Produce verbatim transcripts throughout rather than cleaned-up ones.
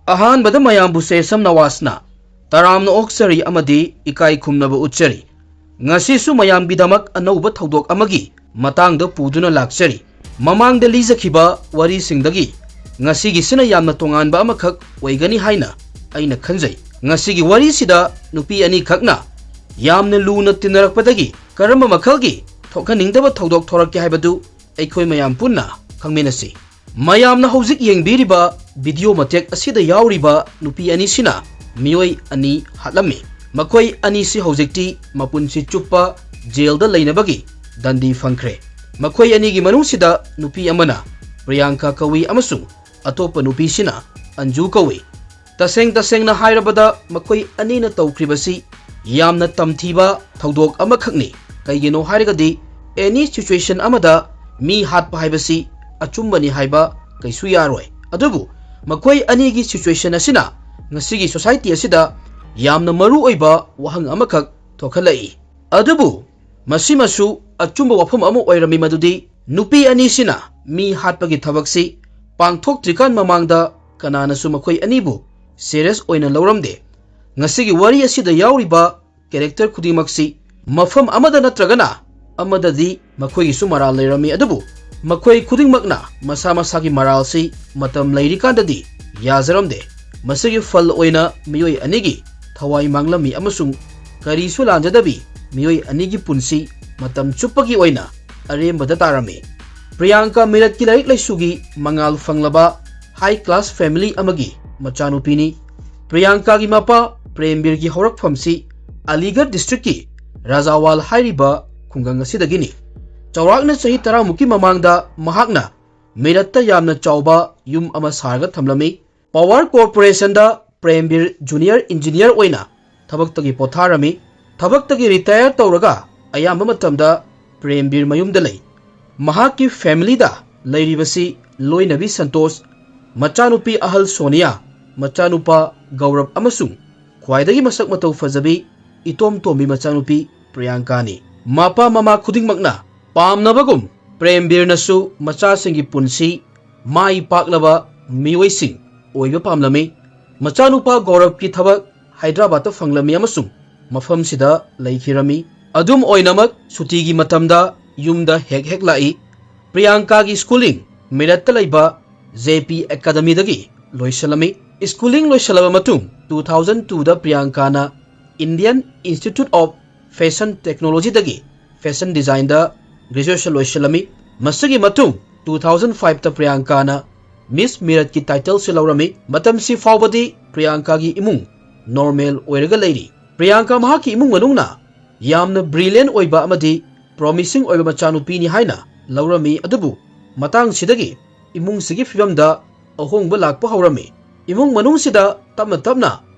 ꯑꯍꯥꯟꯕꯗ ꯃꯌꯥꯝꯕꯨ ꯁꯦꯁꯝ ꯅꯋꯥꯖꯅ ꯇꯔꯥꯝꯅ ꯑꯣꯛꯆꯔꯤ ꯑꯃꯗꯤ ꯏꯀꯥꯏ ꯈꯨꯝꯅꯕ ꯎꯠꯆꯔꯤ꯫ ꯉꯁꯤꯁꯨ ꯃꯌꯥꯝꯒꯤꯗꯃꯛ ꯑꯅꯧꯕ ꯊꯧꯗꯣꯛ ꯑꯃꯒꯤ ꯃꯇꯥꯡꯗ ꯄꯨꯗꯨꯅ ꯂꯥꯛꯆꯔꯤ꯫ ꯃꯃꯥꯡꯗ ꯂꯤꯖꯈꯤꯕ ꯋꯥꯔꯤꯁꯤꯡꯗꯒꯤ ꯉꯁꯤꯒꯤꯁꯤꯅ ꯌꯥꯝꯅ ꯇꯣꯉꯥꯟꯕ ꯑꯃꯈꯛ ꯑꯣꯏꯒꯅꯤ ꯍꯥꯏꯅ ꯑꯩꯅ ꯈꯟꯖꯩ꯫ ꯉꯁꯤꯒꯤ ꯋꯥꯔꯤꯁꯤꯗ ꯅꯨꯄꯤ ꯑꯅꯤꯈꯛꯅ ꯌꯥꯝꯅ ꯂꯨꯅ ꯇꯤꯟꯅꯔꯛꯄꯗꯒꯤ ꯀꯔꯝꯕ ꯃꯈꯜꯒꯤ ꯊꯣꯛꯍꯟꯅꯤꯡꯗꯕ ꯊꯧꯗꯣꯛ ꯊꯣꯔꯛꯀꯦ ꯍꯥꯏꯕꯗꯨ ꯑꯩꯈꯣꯏ ꯃꯌꯥꯝ ꯄꯨꯟꯅ ꯈꯪꯃꯤꯟꯅꯁꯤ꯫ ꯃꯌꯥꯝꯅ ꯍꯧꯖꯤꯛ ꯌꯦꯡꯕꯤꯔꯤꯕ ꯚꯤꯗꯤꯑꯣ ꯃꯇꯦꯛ ꯑꯁꯤꯗ ꯌꯥꯎꯔꯤꯕ ꯅꯨꯄꯤ ꯑꯅꯤꯁꯤꯅ ꯃꯤꯑꯣꯏ ꯑꯅꯤ ꯍꯥꯠꯂꯝꯃꯤ꯫ ꯃꯈꯣꯏ ꯑꯅꯤꯁꯤ ꯍꯧꯖꯤꯛꯇꯤ ꯃꯄꯨꯟꯁꯤ ꯆꯨꯞꯄ ꯖꯦꯜꯗ ꯂꯩꯅꯕꯒꯤ ꯗꯟꯗꯤ ꯐꯪꯈ꯭ꯔꯦ꯫ ꯃꯈꯣꯏ ꯑꯅꯤꯒꯤ ꯃꯅꯨꯡꯁꯤꯗ ꯅꯨꯄꯤ ꯑꯃꯅ ꯄ꯭ꯔꯤꯌꯥꯡꯀꯥ ꯀꯧꯏ ꯑꯃꯁꯨꯡ ꯑꯇꯣꯞꯄ ꯅꯨꯄꯤꯁꯤꯅ ꯑꯟꯖꯨ ꯀꯧꯏ꯫ ꯇꯁꯦꯡ ꯇꯁꯦꯡꯅ ꯍꯥꯏꯔꯕꯗ ꯃꯈꯣꯏ ꯑꯅꯤꯅ ꯇꯧꯈ꯭ꯔꯤꯕꯁꯤ ꯌꯥꯝꯅ ꯇꯝꯊꯤꯕ ꯊꯧꯗꯣꯛ ꯑꯃꯈꯛꯅꯤ꯫ ꯀꯩꯒꯤꯅꯣ ꯍꯥꯏꯔꯒꯗꯤ ꯑꯦꯅꯤ ꯁꯤꯆꯨꯋꯦꯁꯟ ꯑꯃꯗ ꯃꯤ ꯍꯥꯠꯄ ꯍꯥꯏꯕꯁꯤ ꯑꯆꯨꯝꯕꯅꯤ ꯍꯥꯏꯕ ꯀꯩꯁꯨ ꯌꯥꯔꯣꯏ꯫ ꯑꯗꯨꯕꯨ ꯃꯈꯣꯏ ꯑꯅꯤꯒꯤ ꯁꯤꯆꯨꯋꯦꯁꯟ ꯑꯁꯤꯅ ꯉꯁꯤꯒꯤ ꯁꯣꯁꯥꯏꯇꯤ ꯑꯁꯤꯗ ꯌꯥꯝꯅ ꯃꯔꯨ ꯑꯣꯏꯕ ꯋꯥꯍꯪ ꯑꯃꯈꯛ ꯊꯣꯛꯍꯜꯂꯛꯏ꯫ ꯑꯗꯨꯕꯨ ꯃꯁꯤꯃꯁꯨ ꯑꯆꯨꯝꯕ ꯋꯥꯐꯝ ꯑꯃ ꯑꯣꯏꯔꯝꯃꯤ, ꯃꯗꯨꯗꯤ ꯅꯨꯄꯤ ꯑꯅꯤꯁꯤꯅ ꯃꯤ ꯍꯥꯠꯄꯒꯤ ꯊꯕꯛꯁꯤ ꯄꯥꯡꯊꯣꯛꯇ꯭ꯔꯤꯀꯥꯟ ꯃꯃꯥꯡꯗ ꯀꯅꯥꯅꯁꯨ ꯃꯈꯣꯏ ꯑꯅꯤꯕꯨ ꯁꯦꯔꯤꯌꯁ ꯑꯣꯏꯅ ꯂꯧꯔꯝꯗꯦ꯫ ꯉꯁꯤꯒꯤ ꯋꯥꯔꯤ ꯑꯁꯤꯗ ꯌꯥꯎꯔꯤꯕ ꯀꯦꯔꯦꯛꯇꯔ ꯈꯨꯗꯤꯡꯃꯛꯁꯤ ꯃꯐꯝ ꯑꯃꯗ ꯅꯠꯇ꯭ꯔꯒꯅ ꯑꯃꯗꯗꯤ ꯃꯈꯣꯏꯒꯤꯁꯨ ꯃꯔꯥꯜ ꯂꯩꯔꯝꯃꯤ, ꯑꯗꯨꯕꯨ ꯃꯈꯣꯏ ꯈꯨꯗꯤꯡꯃꯛꯅ ꯃꯁꯥ ꯃꯁꯥꯒꯤ ꯃꯔꯥꯜꯁꯤ ꯃꯇꯝ ꯂꯩꯔꯤꯀꯥꯟꯗꯗꯤ ꯌꯥꯖꯔꯝꯗꯦ꯫ ꯃꯁꯤꯒꯤ ꯐꯜ ꯑꯣꯏꯅ ꯃꯤꯑꯣꯏ ꯑꯅꯤꯒꯤ ꯊꯋꯥꯏ ꯃꯥꯡꯂꯝꯃꯤ ꯑꯃꯁꯨꯡ ꯀꯔꯤꯁꯨ ꯂꯥꯟꯖꯗꯕꯤ ꯃꯤꯑꯣꯏ ꯑꯅꯤꯒꯤ ꯄꯨꯟꯁꯤ ꯃꯇꯝ ꯆꯨꯞꯄꯒꯤ ꯑꯣꯏꯅ ꯑꯔꯦꯝꯕꯗ ꯇꯥꯔꯝꯃꯤ꯫ ꯄ꯭ꯔꯤꯌꯥꯡꯀꯥ ꯃꯤꯔꯠꯀꯤ ꯂꯥꯏꯔꯤꯛ ꯂꯥꯏꯁꯨꯒꯤ ꯃꯉꯥꯜ ꯐꯪꯂꯕ ꯍꯥꯏ ꯀ꯭ꯂꯥꯁ ꯐꯦꯃꯤꯂꯤ ꯑꯃꯒꯤ ꯃꯆꯥꯅꯨꯄꯤꯅꯤ꯫ ꯄ꯭ꯔꯤꯌꯥꯡꯀꯥꯒꯤ ꯃꯄꯥ ꯄ꯭ꯔꯦꯝꯕꯤꯔꯒꯤ ꯍꯧꯔꯛꯐꯝꯁꯤ ꯑꯂꯤꯒꯔ ꯗꯤꯁꯇ꯭ꯔꯤꯛꯀꯤ ꯔꯥꯖꯥꯋꯥꯜ ꯍꯥꯏꯔꯤꯕ ꯈꯨꯡꯒꯪ ꯑꯁꯤꯗꯒꯤꯅꯤ꯫ ꯆꯥꯎꯔꯥꯛꯅ ꯆꯍꯤ ꯇꯔꯥꯃꯨꯛꯀꯤ ꯃꯃꯥꯡꯗ ꯃꯍꯥꯛꯅ ꯃꯤꯔꯠꯇ ꯌꯥꯝꯅ ꯆꯥꯎꯕ ꯌꯨꯝ ꯑꯃ ꯁꯥꯔꯒ ꯊꯝꯂꯝꯃꯤ꯫ ꯄꯥꯋꯔ ꯀꯣꯔꯄꯣꯔꯦꯁꯟꯗ ꯄ꯭ꯔꯦꯝꯕꯤꯔ ꯖꯨꯅꯤꯌꯔ ꯏꯟꯖꯤꯅꯤꯌꯔ ꯑꯣꯏꯅ ꯊꯕꯛꯇꯒꯤ ꯄꯣꯊꯥꯔꯝꯃꯤ꯫ ꯊꯕꯛꯇꯒꯤ ꯔꯤꯇꯥꯌꯔ ꯇꯧꯔꯒ ꯑꯌꯥꯝꯕ ꯃꯇꯝꯗ ꯄ꯭ꯔꯦꯝꯕꯤꯔ ꯃꯌꯨꯝꯗ ꯂꯩ꯫ ꯃꯍꯥꯛꯀꯤ ꯐꯦꯃꯤꯂꯤꯗ ꯂꯩꯔꯤꯕꯁꯤ ꯂꯣꯏꯅꯕꯤ ꯁꯟꯇꯣꯁ, ꯃꯆꯥꯅꯨꯄꯤ ꯑꯍꯜ ꯁꯣꯅꯤꯌꯥ, ꯃꯆꯥꯅꯨꯄꯥ ꯒꯧꯔꯕ ꯑꯃꯁꯨꯡ ꯈ꯭ꯋꯥꯏꯗꯒꯤ ꯃꯁꯛ ꯃꯇꯧ ꯐꯖꯕꯤ ꯏꯇꯣꯝ ꯇꯣꯝꯕꯤ ꯃꯆꯥꯅꯨꯄꯤ ꯄ꯭ꯔꯤꯌꯥꯡꯀꯥꯅꯤ꯫ ꯃꯄꯥ ꯃꯃꯥ ꯈꯨꯗꯤꯡꯃꯛꯅ ꯄꯥꯝꯅꯕꯒꯨꯝ ꯄ꯭ꯔꯦꯝꯕꯤꯔꯅꯁꯨ ꯃꯆꯥꯁꯤꯡꯒꯤ ꯄꯨꯟꯁꯤ ꯃꯥꯏ ꯄꯥꯛꯂꯕ ꯃꯤꯑꯣꯏꯁꯤꯡ ꯑꯣꯏꯕ ꯄꯥꯝꯂꯝꯃꯤ꯫ ꯃꯆꯥꯅꯨꯄꯥ ꯒꯧꯔꯕꯀꯤ ꯊꯕꯛ ꯍꯥꯏꯗ꯭ꯔꯕꯥꯗꯇ ꯐꯪꯂꯝꯃꯤ ꯑꯃꯁꯨꯡ ꯃꯐꯝꯁꯤꯗ ꯂꯩꯈꯤꯔꯝꯃꯤ꯫ ꯑꯗꯨꯝ ꯑꯣꯏꯅꯃꯛ, ꯁꯨꯇꯤꯒꯤ ꯃꯇꯝꯗ ꯌꯨꯝꯗ ꯍꯦꯛ ꯍꯦꯛ ꯂꯥꯛꯏ꯫ ꯄ꯭ꯔꯤꯌꯥꯡꯀꯥꯒꯤ schooling ꯃꯤꯔꯠꯇ ꯂꯩꯕ J P Academyꯗꯒꯤ ꯂꯣꯏꯁꯤꯜꯂꯝꯃꯤ꯫ Schooling ꯂꯣꯏꯁꯤꯜꯂꯕ ꯃꯇꯨꯡ, two thousand twoꯗ ꯄ꯭ꯔꯤꯌꯥꯡꯀꯥꯅ Indian Institute of Fashion Technologyꯗꯒꯤ fashion designꯗ graduation ꯂꯣꯏꯁꯤꯜꯂꯝꯃꯤ꯫ ꯃꯁꯤꯒꯤ ꯃꯇꯨꯡ, two thousand fiveꯇ ꯄ꯭ꯔꯤꯌꯥꯡꯀꯥꯅ Miss ꯃꯤꯔꯠꯀꯤ titleꯁꯤ ꯂꯧꯔꯝꯃꯤ꯫ ꯃꯇꯝꯁꯤ ꯐꯥꯎꯕꯗꯤ ꯄ꯭ꯔꯤꯌꯥꯡꯀꯥꯒꯤ ꯏꯃꯨꯡ normal ꯑꯣꯏꯔꯒ ꯂꯩꯔꯤ꯫ ꯄ꯭ꯔꯤꯌꯥꯡꯀꯥ ꯃꯍꯥꯛꯀꯤ ꯏꯃꯨꯡ ꯃꯅꯨꯡꯅ ꯌꯥꯝꯅ brilliant ꯑꯣꯏꯕ ꯑꯃꯗꯤ promising ꯑꯣꯏꯕ ꯃꯆꯥꯅꯨꯄꯤꯅꯤ ꯍꯥꯏꯅ ꯂꯧꯔꯝꯃꯤ, ꯑꯗꯨꯕꯨ ꯃꯇꯥꯡꯁꯤꯗꯒꯤ ꯏꯃꯨꯡꯁꯤꯒꯤ ꯐꯤꯕꯝꯗ ꯑꯍꯣꯡꯕ ꯂꯥꯛꯄ ꯍꯧꯔꯝꯃꯤ꯫ ꯏꯃꯨꯡ ꯃꯅꯨꯡꯁꯤꯗ ꯇꯞꯅ ꯇꯞꯅ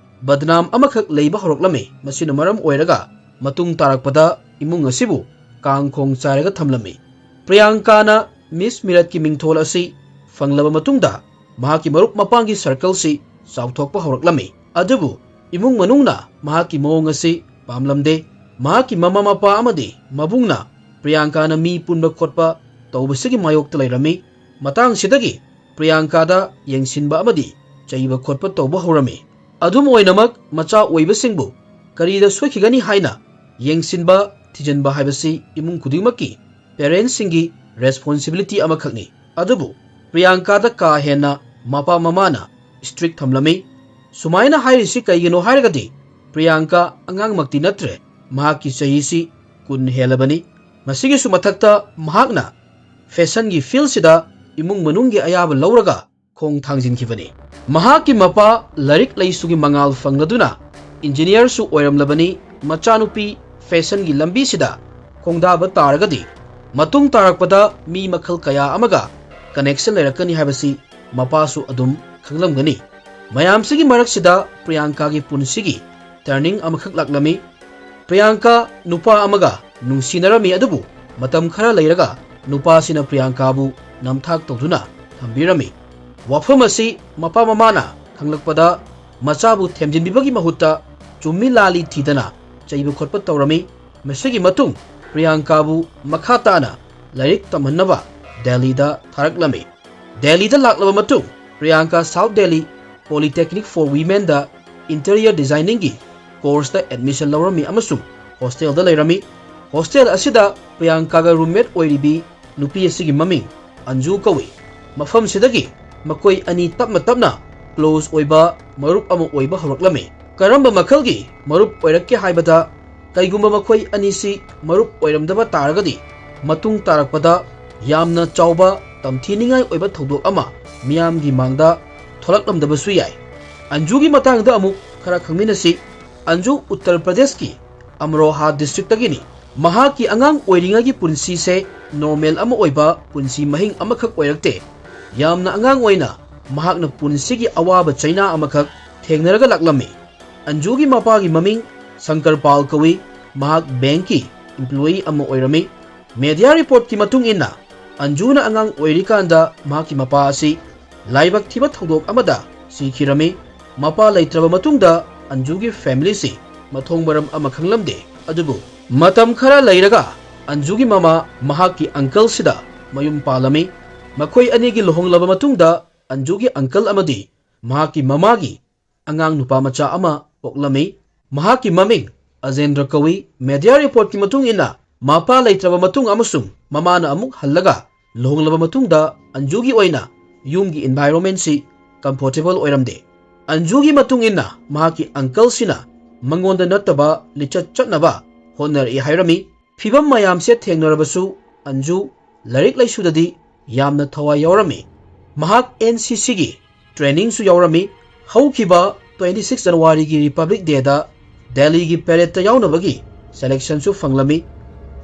ꯕꯗꯅꯥꯝ ꯑꯃꯈꯛ ꯂꯩꯕ ꯍꯧꯔꯛꯂꯝꯃꯤ꯫ ꯃꯁꯤꯅ ꯃꯔꯝ ꯑꯣꯏꯔꯒ ꯃꯇꯨꯡ ꯇꯥꯔꯛꯄꯗ ꯏꯃꯨꯡ ꯑꯁꯤꯕꯨ ꯀꯥꯡ ꯈꯣꯡ ꯆꯥꯏꯔꯒ ꯊꯝꯂꯝꯃꯤ꯫ ꯄ꯭ꯔꯤꯌꯥꯡꯀꯥꯅ Miss ꯃꯤꯔꯠꯀꯤ ꯃꯤꯡꯊꯣꯜ ꯑꯁꯤ ꯐꯪꯂꯕ ꯃꯇꯨꯡꯗ ꯃꯍꯥꯛꯀꯤ ꯃꯔꯨꯞ ꯃꯄꯥꯡꯒꯤ circleꯁꯤ ꯆꯥꯎꯊꯣꯛꯄ ꯍꯧꯔꯛꯂꯝꯃꯤ꯫ ꯑꯗꯨꯕꯨ ꯏꯃꯨꯡ ꯃꯅꯨꯡꯅ ꯃꯍꯥꯛꯀꯤ ꯃꯑꯣꯡ ꯑꯁꯤ ꯄꯥꯝꯂꯝꯗꯦ꯫ ꯃꯍꯥꯛꯀꯤ ꯃꯃꯥ ꯃꯄꯥ ꯑꯃꯗꯤ ꯃꯕꯨꯡꯅ ꯄ꯭ꯔꯤꯌꯥꯡꯀꯥꯅ ꯃꯤ ꯄꯨꯟꯕ ꯈꯣꯠꯄ ꯇꯧꯕꯁꯤꯒꯤ ꯃꯥꯌꯣꯛꯇ ꯂꯩꯔꯝꯃꯤ꯫ ꯃꯇꯥꯡꯁꯤꯗꯒꯤ ꯄ꯭ꯔꯤꯌꯥꯡꯀꯥꯗ ꯌꯦꯡꯁꯤꯟꯕ ꯑꯃꯗꯤ ꯆꯩꯕ ꯈꯣꯠꯄ ꯇꯧꯕ ꯍꯧꯔꯝꯃꯤ꯫ ꯑꯗꯨꯝ ꯑꯣꯏꯅꯃꯛ, ꯃꯆꯥ ꯑꯣꯏꯕꯁꯤꯡꯕꯨ ꯀꯔꯤꯗ ꯁꯣꯏꯈꯤꯒꯅꯤ ꯍꯥꯏꯅ ꯌꯦꯡꯁꯤꯟꯕ, ꯊꯤꯖꯤꯟꯕ ꯍꯥꯏꯕꯁꯤ ꯏꯃꯨꯡ ꯈꯨꯗꯤꯡꯃꯛꯀꯤ parentsꯁꯤꯡꯒꯤ responsibility ꯑꯃꯈꯛꯅꯤ꯫ ꯑꯗꯨꯕꯨ ꯄ꯭ꯔꯤꯌꯥꯡꯀꯥꯗ ꯀꯥ ꯍꯦꯟꯅ ꯃꯄꯥ ꯃꯃꯥꯅ strict ꯊꯝꯂꯝꯃꯤ꯫ ꯁꯨꯃꯥꯏꯅ ꯍꯥꯏꯔꯤꯁꯤ ꯀꯩꯒꯤꯅꯣ ꯍꯥꯏꯔꯒꯗꯤ, ꯄ꯭ꯔꯤꯌꯥꯡꯀꯥ ꯑꯉꯥꯡꯃꯛꯇꯤ ꯅꯠꯇ꯭ꯔꯦ, ꯃꯍꯥꯛꯀꯤ ꯆꯍꯤꯁꯤ ꯀꯨꯟ ꯍꯦꯜꯂꯕꯅꯤ꯫ ꯃꯁꯤꯒꯤꯁꯨ ꯃꯊꯛꯇ ꯃꯍꯥꯛꯅ fashionꯒꯤ fieldꯁꯤꯗ ꯏꯃꯨꯡ ꯃꯅꯨꯡꯒꯤ ꯑꯌꯥꯕ ꯂꯧꯔꯒ ꯈꯣꯡ ꯊꯥꯡꯖꯤꯟꯈꯤꯕꯅꯤ꯫ ꯃꯍꯥꯛꯀꯤ ꯃꯄꯥ ꯂꯥꯏꯔꯤꯛ ꯂꯩꯁꯨꯒꯤ ꯃꯉꯥꯜ ꯐꯪꯂꯗꯨꯅ engineerꯁꯨ ꯑꯣꯏꯔꯝꯂꯕꯅꯤ꯫ ꯃꯆꯥꯅꯨꯄꯤ fashionꯒꯤ ꯂꯝꯕꯤꯁꯤꯗ ꯈꯣꯡꯗꯥꯕ ꯇꯥꯔꯒꯗꯤ ꯃꯇꯨꯡ ꯇꯥꯔꯛꯄꯗ ꯃꯤ ꯃꯈꯜ ꯀꯌꯥ ꯑꯃꯒ connection ꯂꯩꯔꯛꯀꯅꯤ ꯍꯥꯏꯕꯁꯤ ꯃꯄꯥꯁꯨ ꯑꯗꯨꯝ ꯈꯪꯂꯝꯒꯅꯤ꯫ ꯃꯌꯥꯝꯁꯤꯒꯤ ꯃꯔꯛꯁꯤꯗ ꯄ꯭ꯔꯤꯌꯥꯡꯀꯥꯒꯤ ꯄꯨꯟꯁꯤꯒꯤ turning ꯑꯃꯈꯛ ꯂꯥꯛꯂꯝꯃꯤ꯫ ꯄ꯭ꯔꯤꯌꯥꯡꯀꯥ ꯅꯨꯄꯥ ꯑꯃꯒ ꯅꯨꯡꯁꯤꯅꯔꯝꯃꯤ, ꯑꯗꯨꯕꯨ ꯃꯇꯝ ꯈꯔ ꯂꯩꯔꯒ ꯅꯨꯄꯥꯁꯤꯅ ꯄ꯭ꯔꯤꯌꯥꯡꯀꯥꯕꯨ ꯅꯝꯊꯥꯛ ꯇꯧꯗꯨꯅ ꯊꯝꯕꯤꯔꯝꯃꯤ꯫ ꯋꯥꯐꯝ ꯑꯁꯤ ꯃꯄꯥ ꯃꯃꯥꯅ ꯈꯪꯂꯛꯄꯗ ꯃꯆꯥꯕꯨ ꯊꯦꯝꯖꯤꯟꯕꯤꯕꯒꯤ ꯃꯍꯨꯠꯇ ꯆꯨꯝꯃꯤ ꯂꯥꯜꯂꯤ ꯊꯤꯗꯅ ꯆꯩꯕ ꯈꯣꯠꯄ ꯇꯧꯔꯝꯃꯤ꯫ ꯃꯁꯤꯒꯤ ꯃꯇꯨꯡ ꯄ꯭ꯔꯤꯌꯥꯡꯀꯥꯕꯨ ꯃꯈꯥ ꯇꯥꯅ ꯂꯥꯏꯔꯤꯛ ꯇꯝꯍꯟꯅꯕ ꯗꯦꯜꯂꯤꯗ ꯊꯥꯔꯛꯂꯝꯃꯤ꯫ ꯗꯦꯜꯂꯤꯗ ꯂꯥꯛꯂꯕ ꯃꯇꯨꯡ Priyanka South Delhi Polytechnic for Womenꯗ Interior Designingꯒꯤ courseꯇ admission ꯂꯧꯔꯝꯃꯤ ꯑꯃꯁꯨꯡ hostelꯗ ꯂꯩꯔꯝꯃꯤ꯫ Hostel ꯑꯁꯤꯗ ꯄ꯭ꯔꯤꯌꯥꯡꯀꯥꯒ roommate ꯑꯣꯏꯔꯤꯕꯤ ꯅꯨꯄꯤ ꯑꯁꯤꯒꯤ ꯃꯃꯤꯡ ꯑꯟꯖꯨ ꯀꯧꯏ꯫ ꯃꯐꯝꯁꯤꯗꯒꯤ ꯃꯈꯣꯏ ꯑꯅꯤ ꯇꯞꯅ ꯇꯞꯅ close ꯑꯣꯏꯕ ꯃꯔꯨꯞ ꯑꯃ ꯑꯣꯏꯕ ꯍꯧꯔꯛꯂꯝꯃꯤ꯫ ꯀꯔꯝꯕ ꯃꯈꯜꯒꯤ ꯃꯔꯨꯞ ꯑꯣꯏꯔꯛꯀꯦ ꯍꯥꯏꯕꯗ, ꯀꯩꯒꯨꯝꯕ ꯃꯈꯣꯏ ꯑꯅꯤꯁꯤ ꯃꯔꯨꯞ ꯑꯣꯏꯔꯝꯗꯕ ꯇꯥꯔꯒꯗꯤ, ꯃꯇꯨꯡ ꯇꯥꯔꯛꯄꯗ ꯌꯥꯝꯅ ꯆꯥꯎꯕ ꯇꯝꯊꯤꯅꯤꯡꯉꯥꯏ ꯑꯣꯏꯕ ꯊꯧꯗꯣꯛ ꯑꯃ ꯃꯤꯌꯥꯝꯒꯤ ꯃꯥꯡꯗ ꯊꯣꯛꯂꯛꯂꯝꯗꯕꯁꯨ ꯌꯥꯏ꯫ ꯑꯟꯖꯨꯒꯤ ꯃꯇꯥꯡꯗ ꯑꯃꯨꯛ ꯈꯔ ꯈꯪꯃꯤꯟꯅꯁꯤ꯫ ꯑꯟꯖꯨ ꯎꯠꯇꯔ ꯄ꯭ꯔꯗꯦꯁꯀꯤ ꯑꯃꯔꯣꯍꯥ districtꯇꯒꯤꯅꯤ꯫ ꯃꯍꯥꯛꯀꯤ ꯑꯉꯥꯡ ꯑꯣꯏꯔꯤꯉꯩꯒꯤ ꯄꯨꯟꯁꯤꯁꯦ normal ꯑꯃ ꯑꯣꯏꯕ ꯄꯨꯟꯁꯤ ꯃꯍꯤꯡ ꯑꯃꯈꯛ ꯑꯣꯏꯔꯛꯇꯦ꯫ ꯌꯥꯝꯅ ꯑꯉꯥꯡ ꯑꯣꯏꯅ ꯃꯍꯥꯛꯅ ꯄꯨꯟꯁꯤꯒꯤ ꯑꯋꯥꯕ ꯆꯩꯅꯥ ꯑꯃꯈꯛ ꯊꯦꯡꯅꯔꯒ ꯂꯥꯛꯂꯝꯃꯤ꯫ ꯑꯟꯖꯨꯒꯤ ꯃꯄꯥꯒꯤ ꯃꯃꯤꯡ ꯁꯪꯀꯔ ꯄꯥꯜ ꯀꯧꯏ꯫ ꯃꯍꯥꯛ bankꯀꯤ employee ꯑꯃ ꯑꯣꯏꯔꯝꯃꯤ꯫ Media reportꯀꯤ ꯃꯇꯨꯡ ꯏꯟꯅ, ꯑꯟꯖꯨꯅ ꯑꯉꯥꯡ ꯑꯣꯏꯔꯤꯀꯥꯟꯗ ꯃꯍꯥꯛꯀꯤ ꯃꯄꯥ ꯑꯁꯤ ꯂꯥꯏꯕꯛ ꯊꯤꯕ ꯊꯧꯗꯣꯛ ꯑꯃꯗ ꯁꯤꯈꯤꯔꯝꯃꯤ꯫ ꯃꯄꯥ ꯂꯩꯇ꯭ꯔꯕ ꯃꯇꯨꯡꯗ ꯑꯟꯖꯨꯒꯤ familyꯁꯤ ꯃꯊꯣꯡ ꯃꯔꯝ ꯑꯃ ꯈꯪꯂꯝꯗꯦ꯫ ꯑꯗꯨꯕꯨ ꯃꯇꯝ ꯈꯔ ꯂꯩꯔꯒ ꯑꯟꯖꯨꯒꯤ ꯃꯃꯥ ꯃꯍꯥꯛꯀꯤ uncleꯁꯤꯗ ꯃꯌꯨꯝ ꯄꯥꯜꯂꯝꯃꯤ꯫ ꯃꯈꯣꯏ ꯑꯅꯤꯒꯤ ꯂꯨꯍꯣꯡꯂꯕ ꯃꯇꯨꯡꯗ ꯑꯟꯖꯨꯒꯤ uncle ꯑꯃꯗꯤ ꯃꯍꯥꯛꯀꯤ ꯃꯃꯥꯒꯤ ꯑꯉꯥꯡ ꯅꯨꯄꯥ ꯃꯆꯥ ꯑꯃ ꯄꯣꯛꯂꯝꯃꯤ꯫ ꯃꯍꯥꯛꯀꯤ ꯃꯃꯤꯡ ꯑꯖꯦꯟꯗ꯭ꯔ ꯀꯧꯏ꯫ Media reportꯀꯤ ꯃꯇꯨꯡ ꯏꯟꯅ, ꯃꯄꯥ ꯂꯩꯇ꯭ꯔꯕ ꯃꯇꯨꯡ ꯑꯃꯁꯨꯡ ꯃꯃꯥꯅ ꯑꯃꯨꯛ ꯍꯜꯂꯒ ꯂꯨꯍꯣꯡꯂꯕ ꯃꯇꯨꯡꯗ, ꯑꯟꯖꯨꯒꯤ ꯑꯣꯏꯅ ꯌꯨꯝꯒꯤ environmentꯁꯤ comfortable ꯑꯣꯏꯔꯝꯗꯦ꯫ ꯑꯟꯖꯨꯒꯤ ꯃꯇꯨꯡ ꯏꯟꯅ, ꯃꯍꯥꯛꯀꯤ uncleꯁꯤꯅ ꯃꯉꯣꯟꯗ ꯅꯠꯇꯕ ꯂꯤꯆꯠ ꯆꯠꯅꯕ ꯍꯣꯠꯅꯔꯛꯏ ꯍꯥꯏꯔꯝꯃꯤ꯫ ꯐꯤꯚꯝ ꯃꯌꯥꯝꯁꯦ ꯊꯦꯡꯅꯔꯕꯁꯨ, ꯑꯟꯖꯨ ꯂꯥꯏꯔꯤꯛ ꯂꯥꯏꯁꯨꯗꯗꯤ ꯌꯥꯝꯅ ꯊꯋꯥꯏ ꯌꯥꯎꯔꯝꯃꯤ꯫ ꯃꯍꯥꯛ NCCꯒꯤ trainingꯁꯨ ꯌꯥꯎꯔꯝꯃꯤ꯫ ꯍꯧꯈꯤꯕ twenty six Januaryꯒꯤ Republic Dayꯗ ꯗꯦꯜꯂꯤꯒꯤ paradeꯇ ꯌꯥꯎꯅꯕꯒꯤ selectionꯁꯨ ꯐꯪꯂꯝꯃꯤ꯫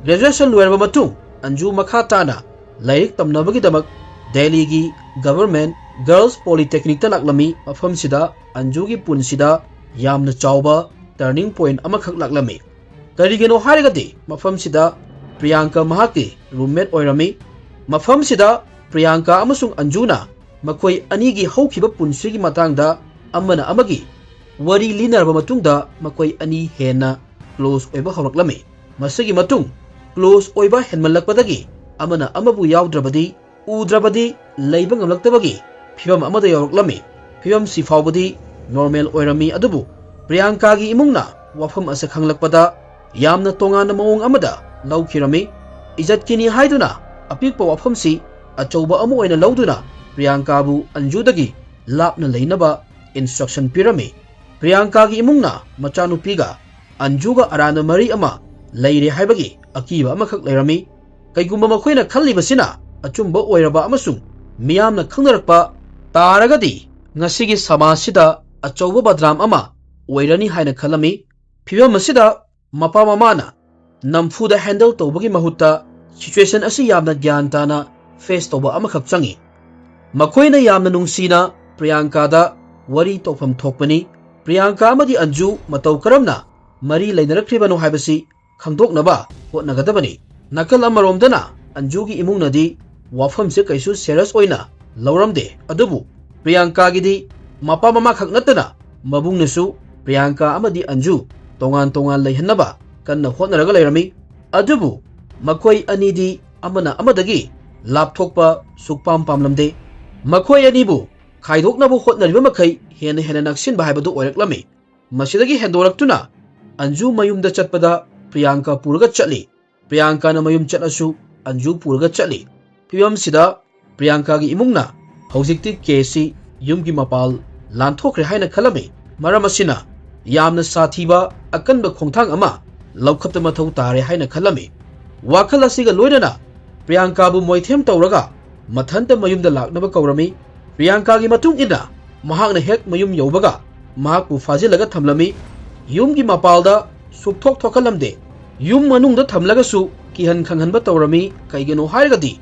Graduation ꯂꯣꯏꯔꯕ ꯃꯇꯨꯡ, ꯑꯟꯖꯨ ꯃꯈꯥ ꯇꯥꯅ ꯂꯥꯏꯔꯤꯛ ꯇꯝꯅꯕꯒꯤꯗꯃꯛ ꯗꯦꯜꯂꯤꯒꯤ Government Girls Polytechnicꯇ ꯂꯥꯛꯂꯝꯃꯤ꯫ ꯃꯐꯝꯁꯤꯗ ꯑꯟꯖꯨꯒꯤ ꯄꯨꯟꯁꯤꯗ ꯌꯥꯝꯅ ꯆꯥꯎꯕ turning point ꯑꯃꯈꯛ ꯂꯥꯛꯂꯝꯃꯤ꯫ ꯀꯔꯤꯒꯤꯅꯣ ꯍꯥꯏꯔꯒꯗꯤ, ꯃꯐꯝꯁꯤꯗ ꯄ꯭ꯔꯤꯌꯥꯡꯀꯥ ꯃꯍꯥꯛꯀꯤ roommate ꯑꯣꯏꯔꯝꯃꯤ꯫ ꯃꯐꯝꯁꯤꯗ ꯄ꯭ꯔꯤꯌꯥꯡꯀꯥ ꯑꯃꯁꯨꯡ ꯑꯟꯖꯨꯅ ꯃꯈꯣꯏ ꯑꯅꯤꯒꯤ ꯍꯧꯈꯤꯕ ꯄꯨꯟꯁꯤꯒꯤ ꯃꯇꯥꯡꯗ ꯑꯃꯅ ꯑꯃꯒꯤ ꯋꯥꯔꯤ ꯂꯤꯅꯔꯕ ꯃꯇꯨꯡꯗ, ꯃꯈꯣꯏ ꯑꯅꯤ ꯍꯦꯟꯅ close ꯑꯣꯏꯕ ꯍꯧꯔꯛꯂꯝꯃꯤ꯫ ꯃꯁꯤꯒꯤ ꯃꯇꯨꯡ, close ꯑꯣꯏꯕ ꯍꯦꯟꯃꯜꯂꯛꯄꯗꯒꯤ ꯑꯃꯅ ꯑꯃꯕꯨ ꯌꯥꯎꯗ꯭ꯔꯕꯗꯤ, ꯎꯗ꯭ꯔꯕꯗꯤ ꯂꯩꯕ ꯉꯝꯂꯛꯇꯕꯒꯤ ꯐꯤꯕꯝ ꯑꯃꯗ ꯌꯧꯔꯛꯂꯝꯃꯤ꯫ ꯐꯤꯕꯝꯁꯤ ꯐꯥꯎꯕꯗꯤ ꯅꯣꯔꯃꯦꯜ ꯑꯣꯏꯔꯝꯃꯤ, ꯑꯗꯨꯕꯨ ꯄ꯭ꯔꯤꯌꯥꯡꯀꯥꯒꯤ ꯏꯃꯨꯡꯅ ꯋꯥꯐꯝ ꯑꯁꯤ ꯈꯪꯂꯛꯄꯗ ꯌꯥꯝꯅ ꯇꯣꯉꯥꯟꯕ ꯃꯑꯣꯡ ꯑꯃꯗ ꯂꯧꯈꯤꯔꯝꯃꯤ꯫ ꯏꯖꯠꯀꯤꯅꯤ ꯍꯥꯏꯗꯨꯅ ꯑꯄꯤꯛꯄ ꯋꯥꯐꯝꯁꯤ ꯑꯆꯧꯕ ꯑꯃ ꯑꯣꯏꯅ ꯂꯧꯗꯨꯅ ꯄ꯭ꯔꯤꯌꯥꯡꯀꯥꯕꯨ ꯑꯟꯖꯨꯗꯒꯤ ꯂꯥꯞꯅ ꯂꯩꯅꯕ ꯏꯟꯁꯇ꯭ꯔꯛꯁꯟ ꯄꯤꯔꯝꯃꯤ꯫ ꯄ꯭ꯔꯤꯌꯥꯡꯀꯥꯒꯤ ꯏꯃꯨꯡꯅ ꯃꯆꯥꯅꯨꯄꯤꯒ ꯑꯟꯖꯨꯒ ꯑꯔꯥꯟꯕ ꯃꯔꯤ ꯑꯃ ꯂꯩꯔꯦ ꯍꯥꯏꯕꯒꯤ ꯑꯀꯤꯕ ꯑꯃꯈꯛ ꯂꯩꯔꯝꯃꯤ꯫ ꯀꯩꯒꯨꯝꯕ ꯃꯈꯣꯏꯅ ꯈꯜꯂꯤꯕꯁꯤꯅ ꯑꯆꯨꯝꯕ ꯑꯣꯏꯔꯕ ꯑꯃꯁꯨꯡ ꯃꯤꯌꯥꯝꯅ ꯈꯪꯅꯔꯛꯄ ꯇꯥꯔꯒꯗꯤ ꯉꯁꯤꯒꯤ ꯁꯃꯥꯖꯁꯤꯗ ꯑꯆꯧꯕ ꯕꯗꯅꯥꯝ ꯑꯃ ꯑꯣꯏꯔꯅꯤ ꯍꯥꯏꯅ ꯈꯜꯂꯝꯃꯤ꯫ ꯐꯤꯕꯝ ꯑꯁꯤꯗ ꯃꯄꯥ ꯃꯃꯥꯅ ꯅꯝꯐꯨꯗ ꯍꯦꯟꯗꯜ ꯇꯧꯕꯒꯤ ꯃꯍꯨꯠꯇ ꯁꯤꯆꯨꯋꯦꯁꯟ ꯑꯁꯤ ꯌꯥꯝꯅ ꯒ꯭ꯌꯥꯟ ꯇꯥꯅ ꯐꯦꯁ ꯇꯧꯕ ꯑꯃꯈꯛ ꯆꯪꯏ꯫ ꯃꯈꯣꯏꯅ ꯌꯥꯝꯅ ꯅꯨꯡꯁꯤꯅ ꯄ꯭ꯔꯤꯌꯥꯡꯀꯥꯗ ꯋꯥꯔꯤ ꯇꯧꯐꯝ ꯊꯣꯛꯄꯅꯤ꯫ ꯄ꯭ꯔꯤꯌꯥꯡꯀꯥ ꯑꯃꯗꯤ ꯑꯟꯖꯨ ꯃꯇꯧ ꯀꯔꯝꯅ ꯃꯔꯤ ꯂꯩꯅꯔꯛꯈ꯭ꯔꯤꯕꯅꯣ ꯍꯥꯏꯕꯁꯤ ꯈꯪꯗꯣꯛꯅꯕ ꯍꯣꯠꯅꯒꯗꯕꯅꯤ꯫ ꯅꯥꯀꯜ ꯑꯃꯔꯣꯝꯗꯅ ꯑꯟꯖꯨꯒꯤ ꯏꯃꯨꯡꯅꯗꯤ ꯋꯥꯐꯝꯁꯦ ꯀꯩꯁꯨ ꯁꯦꯔꯤꯌꯁ ꯑꯣꯏꯅ ꯂꯧꯔꯝꯗꯦ, ꯑꯗꯨꯕꯨ ꯄ꯭ꯔꯤꯌꯥꯡꯀꯥꯒꯤꯗꯤ ꯃꯄꯥ ꯃꯃꯥ ꯈꯛ ꯅꯠꯇꯅ ꯃꯕꯨꯡꯅꯁꯨ ꯄ꯭ꯔꯤꯌꯥꯡꯀꯥ ꯑꯃꯗꯤ ꯑꯟꯖꯨ ꯇꯣꯉꯥꯟ ꯇꯣꯉꯥꯟ ꯂꯩꯍꯟꯅꯕ ꯀꯟꯅ ꯍꯣꯠꯅꯔꯒ ꯂꯩꯔꯝꯃꯤ꯫ ꯑꯗꯨꯕꯨ ꯃꯈꯣꯏ ꯑꯅꯤꯗꯤ ꯑꯃꯅ ꯑꯃꯗꯒꯤ ꯂꯥꯞꯊꯣꯛꯄ ꯁꯨꯛꯄꯥꯝ ꯄꯥꯝꯂꯝꯗꯦ꯫ ꯃꯈꯣꯏ ꯑꯅꯤꯕꯨ ꯈꯥꯏꯗꯣꯛꯅꯕ ꯍꯣꯠꯅꯔꯤꯕ ꯃꯈꯩ ꯍꯦꯟꯅ ꯍꯦꯟꯅ ꯅꯛꯁꯤꯟꯕ ꯍꯥꯏꯕꯗꯨ ꯑꯣꯏꯔꯛꯂꯝꯃꯤ꯫ ꯃꯁꯤꯗꯒꯤ ꯍꯦꯟꯗꯣꯔꯛꯇꯨꯅ ꯑꯟꯖꯨ ꯃꯌꯨꯝꯗ ꯆꯠꯄꯗ ꯄ꯭ꯔꯤꯌꯥꯡꯀꯥ ꯄꯨꯔꯒ ꯆꯠꯂꯤ꯫ ꯄ꯭ꯔꯤꯌꯥꯡꯀꯥꯅ ꯃꯌꯨꯝ ꯆꯠꯂꯁꯨ ꯑꯟꯖꯨ ꯄꯨꯔꯒ ꯆꯠꯂꯤ꯫ ꯐꯤꯕꯝꯁꯤꯗ ꯄ꯭ꯔꯤꯌꯥꯡꯀꯥꯒꯤ ꯏꯃꯨꯡꯅ ꯍꯧꯖꯤꯛꯇꯤ ꯀꯦꯁꯁꯤ ꯌꯨꯝꯒꯤ ꯃꯄꯥꯜ ꯂꯥꯟꯊꯣꯛꯈ꯭ꯔꯦ ꯍꯥꯏꯅ ꯈꯜꯂꯝꯃꯤ꯫ ꯃꯔꯝ ꯑꯁꯤꯅ ꯌꯥꯝꯅ ꯁꯥꯊꯤꯕ ꯑꯀꯟꯕ ꯈꯣꯡꯊꯥꯡ ꯑꯃ ꯂꯧꯈꯠꯄ ꯃꯊꯧ ꯇꯥꯔꯦ ꯍꯥꯏꯅ ꯈꯜꯂꯝꯃꯤ꯫ ꯋꯥꯈꯜ ꯑꯁꯤꯒ ꯂꯣꯏꯅꯅ ꯄ꯭ꯔꯤꯌꯥꯡꯀꯥꯕꯨ ꯃꯣꯏꯊꯦꯝ ꯇꯧꯔꯒ ꯃꯊꯟꯇ ꯃꯌꯨꯝꯗ ꯂꯥꯛꯅꯕ ꯀꯧꯔꯝꯃꯤ꯫ ꯄ꯭ꯔꯤꯌꯥꯡꯀꯥꯒꯤ ꯃꯇꯨꯡ ꯏꯟꯅ ꯃꯍꯥꯛꯅ ꯍꯦꯛ ꯃꯌꯨꯝ ꯌꯧꯕꯒ ꯃꯍꯥꯛꯄꯨ ꯐꯥꯖꯤꯜꯂꯒ ꯊꯝꯂꯝꯃꯤ꯫ ꯌꯨꯝꯒꯤ ꯃꯄꯥꯜꯗ ꯁꯨꯛꯊꯣꯛ ꯊꯣꯛꯍꯜꯂꯝꯗꯦ꯫ ꯌꯨꯝ ꯃꯅꯨꯡꯗ ꯊꯝꯂꯒꯁꯨ ꯀꯤꯍꯟ ꯈꯪꯍꯟꯕ ꯇꯧꯔꯝꯃꯤ꯫ ꯀꯩꯒꯤꯅꯣ ꯍꯥꯏꯔꯒꯗꯤ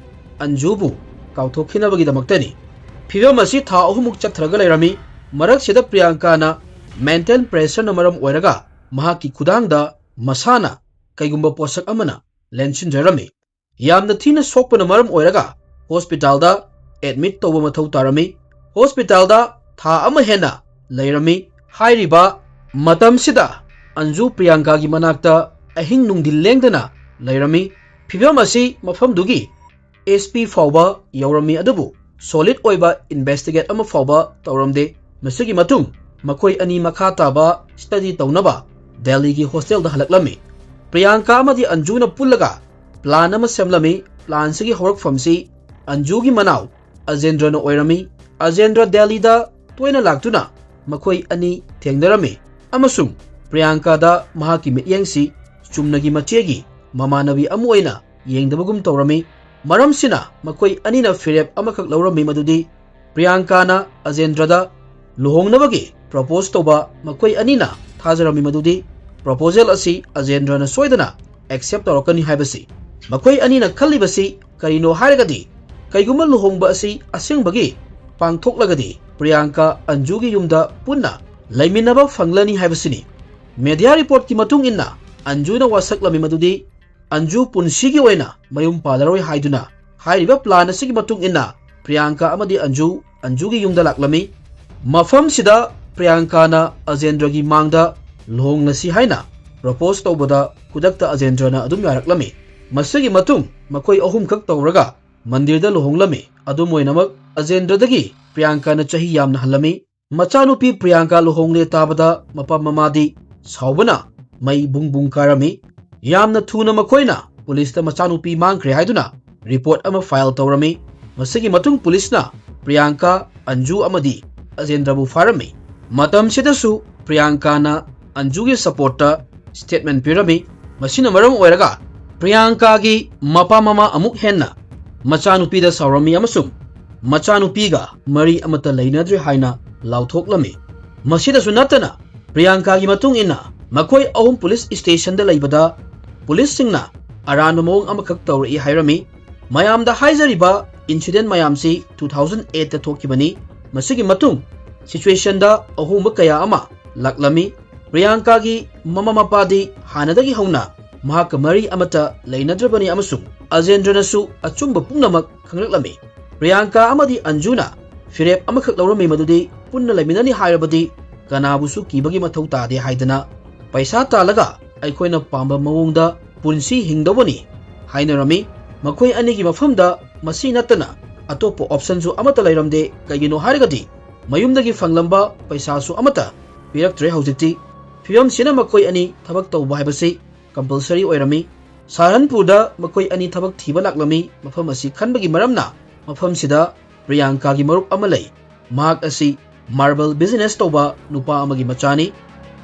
ꯑꯟꯖꯨꯕꯨ ꯀꯥꯎꯊꯣꯛꯈꯤꯅꯕꯒꯤꯗꯃꯛꯇꯅꯤ꯫ ꯐꯤꯕꯝ ꯑꯁꯤ ꯊꯥ ꯑꯍꯨꯝꯃꯨꯛ ꯆꯠꯊꯔꯒ ꯂꯩꯔꯝꯃꯤ꯫ ꯃꯔꯛꯁꯤꯗ ꯄ꯭ꯔꯤꯌꯥꯡꯀꯥꯅ ꯃꯦꯟꯇꯦꯜ ꯄ꯭ꯔꯦꯁꯔꯅ ꯃꯔꯝ ꯑꯣꯏꯔꯒ ꯃꯍꯥꯛꯀꯤ ꯈꯨꯗꯥꯡꯗ ꯃꯁꯥꯅ ꯀꯩꯒꯨꯝꯕ ꯄꯣꯠꯁꯛ ꯑꯃꯅ ꯂꯦꯟꯁꯤꯟꯖꯔꯝꯃꯤ꯫ ꯌꯥꯝꯅ ꯊꯤꯅ ꯁꯣꯛꯄꯅ ꯃꯔꯝ ꯑꯣꯏꯔꯒ ꯍꯣꯁꯄꯤꯇꯥꯜꯗ ꯑꯦꯗꯃꯤꯠ ꯇꯧꯕ ꯃꯊꯧ ꯇꯥꯔꯝꯃꯤ꯫ ꯍꯣꯁꯄꯤꯇꯥꯜꯗ ꯊꯥ ꯑꯃ ꯍꯦꯟꯅ ꯂꯩꯔꯝꯃꯤ꯫ ꯍꯥꯏꯔꯤꯕ ꯃꯇꯝꯁꯤꯗ ꯑꯟꯖꯨ ꯄ꯭ꯔꯤꯌꯥꯡꯀꯥꯒꯤ ꯃꯅꯥꯛꯇ ꯑꯍꯤꯡ ꯅꯨꯡꯊꯤꯜ ꯂꯦꯡꯗꯅ ꯂꯩꯔꯝꯃꯤ꯫ ꯐꯤꯕꯝ ꯑꯁꯤ ꯃꯐꯝꯗꯨꯒꯤ ꯑꯦꯁ ꯄꯤ ꯐꯥꯎꯕ ꯌꯧꯔꯝꯃꯤ, ꯑꯗꯨꯕꯨ solid ꯑꯣꯏꯕ investigate ꯑꯃ ꯐꯥꯎꯕ ꯇꯧꯔꯝꯗꯦ꯫ ꯃꯁꯤꯒꯤ ꯃꯇꯨꯡ ꯃꯈꯣꯏ ꯑꯅꯤ ꯃꯈꯥ ꯇꯥꯕ study ꯇꯧꯅꯕ ꯗꯦꯜꯂꯤꯒꯤ hostelꯗ ꯍꯜꯂꯛꯂꯝꯃꯤ꯫ ꯄ꯭ꯔꯤꯌꯥꯡꯀꯥ ꯑꯃꯗꯤ ꯑꯟꯖꯨꯅ ꯄꯨꯜꯂꯒ plan ꯑꯃ ꯁꯦꯝꯂꯝꯃꯤ꯫ Planꯁꯤꯒꯤ ꯍꯧꯔꯛꯐꯝꯁꯤ ꯑꯟꯖꯨꯒꯤ ꯃꯅꯥꯎ ꯑꯖꯦꯟꯗ꯭ꯔꯅ ꯑꯣꯏꯔꯝꯃꯤ꯫ ꯑꯖꯦꯟꯗ꯭ꯔ ꯗꯦꯜꯂꯤꯗ ꯇꯣꯏꯅ ꯂꯥꯛꯇꯨꯅ ꯃꯈꯣꯏ ꯑꯅꯤ ꯊꯦꯡꯅꯔꯝꯃꯤ ꯑꯃꯁꯨꯡ ꯄ꯭ꯔꯤꯌꯥꯡꯀꯥꯗ ꯃꯍꯥꯛꯀꯤ ꯃꯤꯠꯌꯦꯡꯁꯤ ꯆꯨꯝꯅꯒꯤ ꯃꯆꯦꯒꯤ ꯃꯃꯥꯟꯅꯕꯤ ꯑꯃ ꯑꯣꯏꯅ ꯌꯦꯡꯗꯕꯒꯨꯝ ꯇꯧꯔꯝꯃꯤ꯫ ꯃꯔꯝꯁꯤꯅ ꯃꯈꯣꯏ ꯑꯅꯤꯅ ꯐꯤꯔꯦꯞ ꯑꯃꯈꯛ ꯂꯧꯔꯝꯃꯤ, ꯃꯗꯨꯗꯤ ꯄ꯭ꯔꯤꯌꯥꯡꯀꯥꯅ ꯑꯖꯦꯟꯗ꯭ꯔꯗ ꯂꯨꯍꯣꯡꯅꯕꯒꯤ propose ꯇꯧꯕ ꯃꯈꯣꯏ ꯑꯅꯤꯅ ꯊꯥꯖꯔꯝꯃꯤ, ꯃꯗꯨꯗꯤ proposal ꯑꯁꯤ ꯑꯖꯦꯟꯗ꯭ꯔꯅ ꯁꯣꯏꯗꯅ accept ꯇꯧꯔꯛꯀꯅꯤ ꯍꯥꯏꯕꯁꯤ꯫ ꯃꯈꯣꯏ ꯑꯅꯤꯅ ꯈꯜꯂꯤꯕꯁꯤ ꯀꯔꯤꯅꯣ ꯍꯥꯏꯔꯒꯗꯤ, ꯀꯩꯒꯨꯝꯕ ꯂꯨꯍꯣꯡꯕ ꯑꯁꯤ ꯑꯁꯦꯡꯕꯒꯤ ꯄꯥꯡꯊꯣꯛꯂꯒꯗꯤ ꯄ꯭ꯔꯤꯌꯥꯡꯀꯥ ꯑꯟꯖꯨꯒꯤ ꯌꯨꯝꯗ ꯄꯨꯟꯅ ꯂꯩꯃꯤꯟꯅꯕ ꯐꯪꯂꯅꯤ ꯍꯥꯏꯕꯁꯤꯅꯤ꯫ Media reportꯀꯤ ꯃꯇꯨꯡ ꯏꯟꯅ ꯑꯟꯖꯨꯅ ꯋꯥꯁꯛꯂꯝꯃꯤ ꯃꯗꯨꯗꯤ ꯑꯟꯖꯨ ꯄꯨꯟꯁꯤꯒꯤ ꯑꯣꯏꯅ ꯃꯌꯨꯝ ꯄꯥꯜꯂꯔꯣꯏ ꯍꯥꯏꯗꯨꯅ꯫ ꯍꯥꯏꯔꯤꯕ plan ꯑꯁꯤꯒꯤ ꯃꯇꯨꯡ ꯏꯟꯅ ꯄ꯭ꯔꯤꯌꯥꯡꯀꯥ ꯑꯃꯗꯤ ꯑꯟꯖꯨ ꯑꯟꯖꯨꯒꯤ ꯌꯨꯝꯗ ꯂꯥꯛꯂꯝꯃꯤ꯫ ꯃꯐꯝꯁꯤꯗ ꯄ꯭ꯔꯤꯌꯥꯡꯀꯥꯅ ꯑꯖꯦꯟꯗ꯭ꯔꯒꯤ ꯃꯥꯡꯗ ꯂꯨꯍꯣꯡꯂꯁꯤ ꯍꯥꯏꯅ propose ꯇꯧꯕꯗ ꯈꯨꯗꯛꯇ ꯑꯖꯦꯟꯗ꯭ꯔꯅ ꯑꯗꯨꯝ ꯌꯥꯔꯛꯂꯝꯃꯤ꯫ ꯃꯁꯤꯒꯤ ꯃꯇꯨꯡ ꯃꯈꯣꯏ ꯑꯍꯨꯝꯈꯛ ꯇꯧꯔꯒ ꯃꯟꯗꯤꯔꯗ ꯂꯨꯍꯣꯡꯂꯝꯃꯤ꯫ ꯑꯗꯨꯝ ꯑꯣꯏꯅꯃꯛ, ꯑꯖꯦꯟꯗ꯭ꯔꯗꯒꯤ ꯄ꯭ꯔꯤꯌꯥꯡꯀꯥꯅ ꯆꯍꯤ ꯌꯥꯝꯅ ꯍꯜꯂꯝꯃꯤ꯫ ꯃꯆꯥꯅꯨꯄꯤ ꯄ꯭ꯔꯤꯌꯥꯡꯀꯥ ꯂꯨꯍꯣꯡꯂꯦ ꯇꯥꯕꯗ ꯃꯄꯥ ꯃꯃꯥꯗꯤ ꯁꯥꯎꯕꯅ ꯃꯩ ꯕꯨꯡ ꯕꯨꯡ ꯀꯥꯔꯝꯃꯤ꯫ ꯌꯥꯝꯅ ꯊꯨꯅ ꯃꯈꯣꯏꯅ ꯄꯨꯂꯤꯁꯇ ꯃꯆꯥꯅꯨꯄꯤ ꯃꯥꯡꯈ꯭ꯔꯦ ꯍꯥꯏꯗꯨꯅ report ꯑꯃ file ꯇꯧꯔꯝꯃꯤ꯫ ꯃꯁꯤꯒꯤ ꯃꯇꯨꯡ ꯄꯨꯂꯤꯁꯅ ꯄ꯭ꯔꯤꯌꯥꯡꯀꯥ, ꯑꯟꯖꯨ ꯑꯃꯗꯤ ꯑꯖꯦꯟꯗ꯭ꯔꯕꯨ ꯐꯥꯔꯝꯃꯤ꯫ ꯃꯇꯝꯁꯤꯗꯁꯨ ꯄ꯭ꯔꯤꯌꯥꯡꯀꯥꯅ ꯑꯟꯖꯨꯒꯤ supportꯇ statement ꯄꯤꯔꯝꯃꯤ꯫ ꯃꯁꯤꯅ ꯃꯔꯝ ꯑꯣꯏꯔꯒ ꯄ꯭ꯔꯤꯌꯥꯡꯀꯥꯒꯤ ꯃꯄꯥ ꯃꯃꯥ ꯑꯃꯨꯛ ꯍꯦꯟꯅ ꯃꯆꯥꯅꯨꯄꯤꯗ ꯁꯥꯎꯔꯝꯃꯤ ꯑꯃꯁꯨꯡ ꯃꯆꯥꯅꯨꯄꯤꯒ ꯃꯔꯤ ꯑꯃꯠꯇ ꯂꯩꯅꯗ꯭ꯔꯦ ꯍꯥꯏꯅ ꯂꯥꯎꯊꯣꯛꯂꯝꯃꯤ꯫ ꯃꯁꯤꯗꯁꯨ ꯅꯠꯇꯅ, ꯄ꯭ꯔꯤꯌꯥꯡꯀꯥꯒꯤ ꯃꯇꯨꯡ ꯏꯟꯅ ꯃꯈꯣꯏ ꯑꯍꯨꯝ ꯄꯨꯂꯤꯁ stationꯗ ꯂꯩꯕꯗ ꯄꯨꯂꯤꯁꯁꯤꯡꯅ ꯑꯔꯥꯟꯕ ꯃꯑꯣꯡ ꯑꯃꯈꯛ ꯇꯧꯔꯛꯏ ꯍꯥꯏꯔꯝꯃꯤ꯫ ꯃꯌꯥꯝꯗ ꯍꯥꯏꯖꯔꯤꯕ incident ꯃꯌꯥꯝꯁꯤ two thousand eightꯇ ꯊꯣꯛꯈꯤꯕꯅꯤ꯫ ꯃꯁꯤꯒꯤ ꯃꯇꯨꯡ situationꯗ ꯑꯍꯣꯡꯕ ꯀꯌꯥ ꯑꯃ ꯂꯥꯛꯂꯝꯃꯤ꯫ ꯄ꯭ꯔꯤꯌꯥꯡꯀꯥꯒꯤ ꯃꯃꯥ ꯃꯄꯥꯗꯤ ꯍꯥꯟꯅꯗꯒꯤ ꯍꯧꯅ ꯃꯍꯥꯛꯀ ꯃꯔꯤ ꯑꯃꯠꯇ ꯂꯩꯅꯗ꯭ꯔꯕꯅꯤ ꯑꯃꯁꯨꯡ ꯑꯖꯦꯟꯗ꯭ꯔꯅꯁꯨ ꯑꯆꯨꯝꯕ ꯄꯨꯝꯅꯃꯛ ꯈꯪꯂꯛꯂꯝꯃꯤ꯫ ꯄ꯭ꯔꯤꯌꯥꯡꯀꯥ ꯑꯃꯗꯤ ꯑꯟꯖꯨꯅ ꯐꯤꯔꯦꯞ ꯑꯃꯈꯛ ꯂꯧꯔꯝꯃꯤ, ꯃꯗꯨꯗꯤ ꯄꯨꯟꯅ ꯂꯩꯃꯤꯟꯅꯅꯤ ꯍꯥꯏꯔꯕꯗꯤ ꯀꯅꯥꯕꯨꯁꯨ ꯀꯤꯕꯒꯤ ꯃꯊꯧ ꯇꯥꯗꯦ ꯍꯥꯏꯗꯅ, ꯄꯩꯁꯥ ꯇꯥꯜꯂꯒ ꯑꯩꯈꯣꯏꯅ ꯄꯥꯝꯕ ꯃꯑꯣꯡꯗ ꯄꯨꯟꯁꯤ ꯍꯤꯡꯗꯧꯕꯅꯤ ꯍꯥꯏꯅꯔꯝꯃꯤ꯫ ꯃꯈꯣꯏ ꯑꯅꯤꯒꯤ ꯃꯐꯝꯗ ꯃꯁꯤ ꯅꯠꯇꯅ ꯑꯇꯣꯞꯄ ꯑꯣꯞꯁꯟꯁꯨ ꯑꯃꯠꯇ ꯂꯩꯔꯝꯗꯦ꯫ ꯀꯩꯒꯤꯅꯣ ꯍꯥꯏꯔꯒꯗꯤ ꯃꯌꯨꯝꯗꯒꯤ ꯐꯪꯂꯝꯕ ꯄꯩꯁꯥꯁꯨ ꯑꯃꯠꯇ ꯄꯤꯔꯛꯇ꯭ꯔꯦ ꯍꯧꯖꯤꯛꯇꯤ꯫ ꯐꯤꯕꯝꯁꯤꯅ ꯃꯈꯣꯏ ꯑꯅꯤ ꯊꯕꯛ ꯇꯧꯕ ꯍꯥꯏꯕꯁꯤ ꯀꯝꯄꯜꯁꯔꯤ ꯑꯣꯏꯔꯝꯃꯤ꯫ ꯁꯍꯥꯔꯟꯄꯨꯔꯗ ꯃꯈꯣꯏ ꯑꯅꯤ ꯊꯕꯛ ꯊꯤꯕ ꯂꯥꯛꯂꯝꯃꯤ꯫ ꯃꯐꯝ ꯑꯁꯤ ꯈꯟꯕꯒꯤ ꯃꯔꯝꯅ ꯃꯐꯝꯁꯤꯗ ꯄ꯭ꯔꯤꯌꯥꯡꯀꯥꯒꯤ ꯃꯔꯨꯞ ꯑꯃ ꯂꯩ꯫ ꯃꯍꯥꯛ ꯑꯁꯤ ꯃꯥꯔꯕꯜ ꯕꯤꯖꯤꯅꯦꯁ ꯇꯧꯕ ꯅꯨꯄꯥ ꯑꯃꯒꯤ ꯃꯆꯥꯅꯤ꯫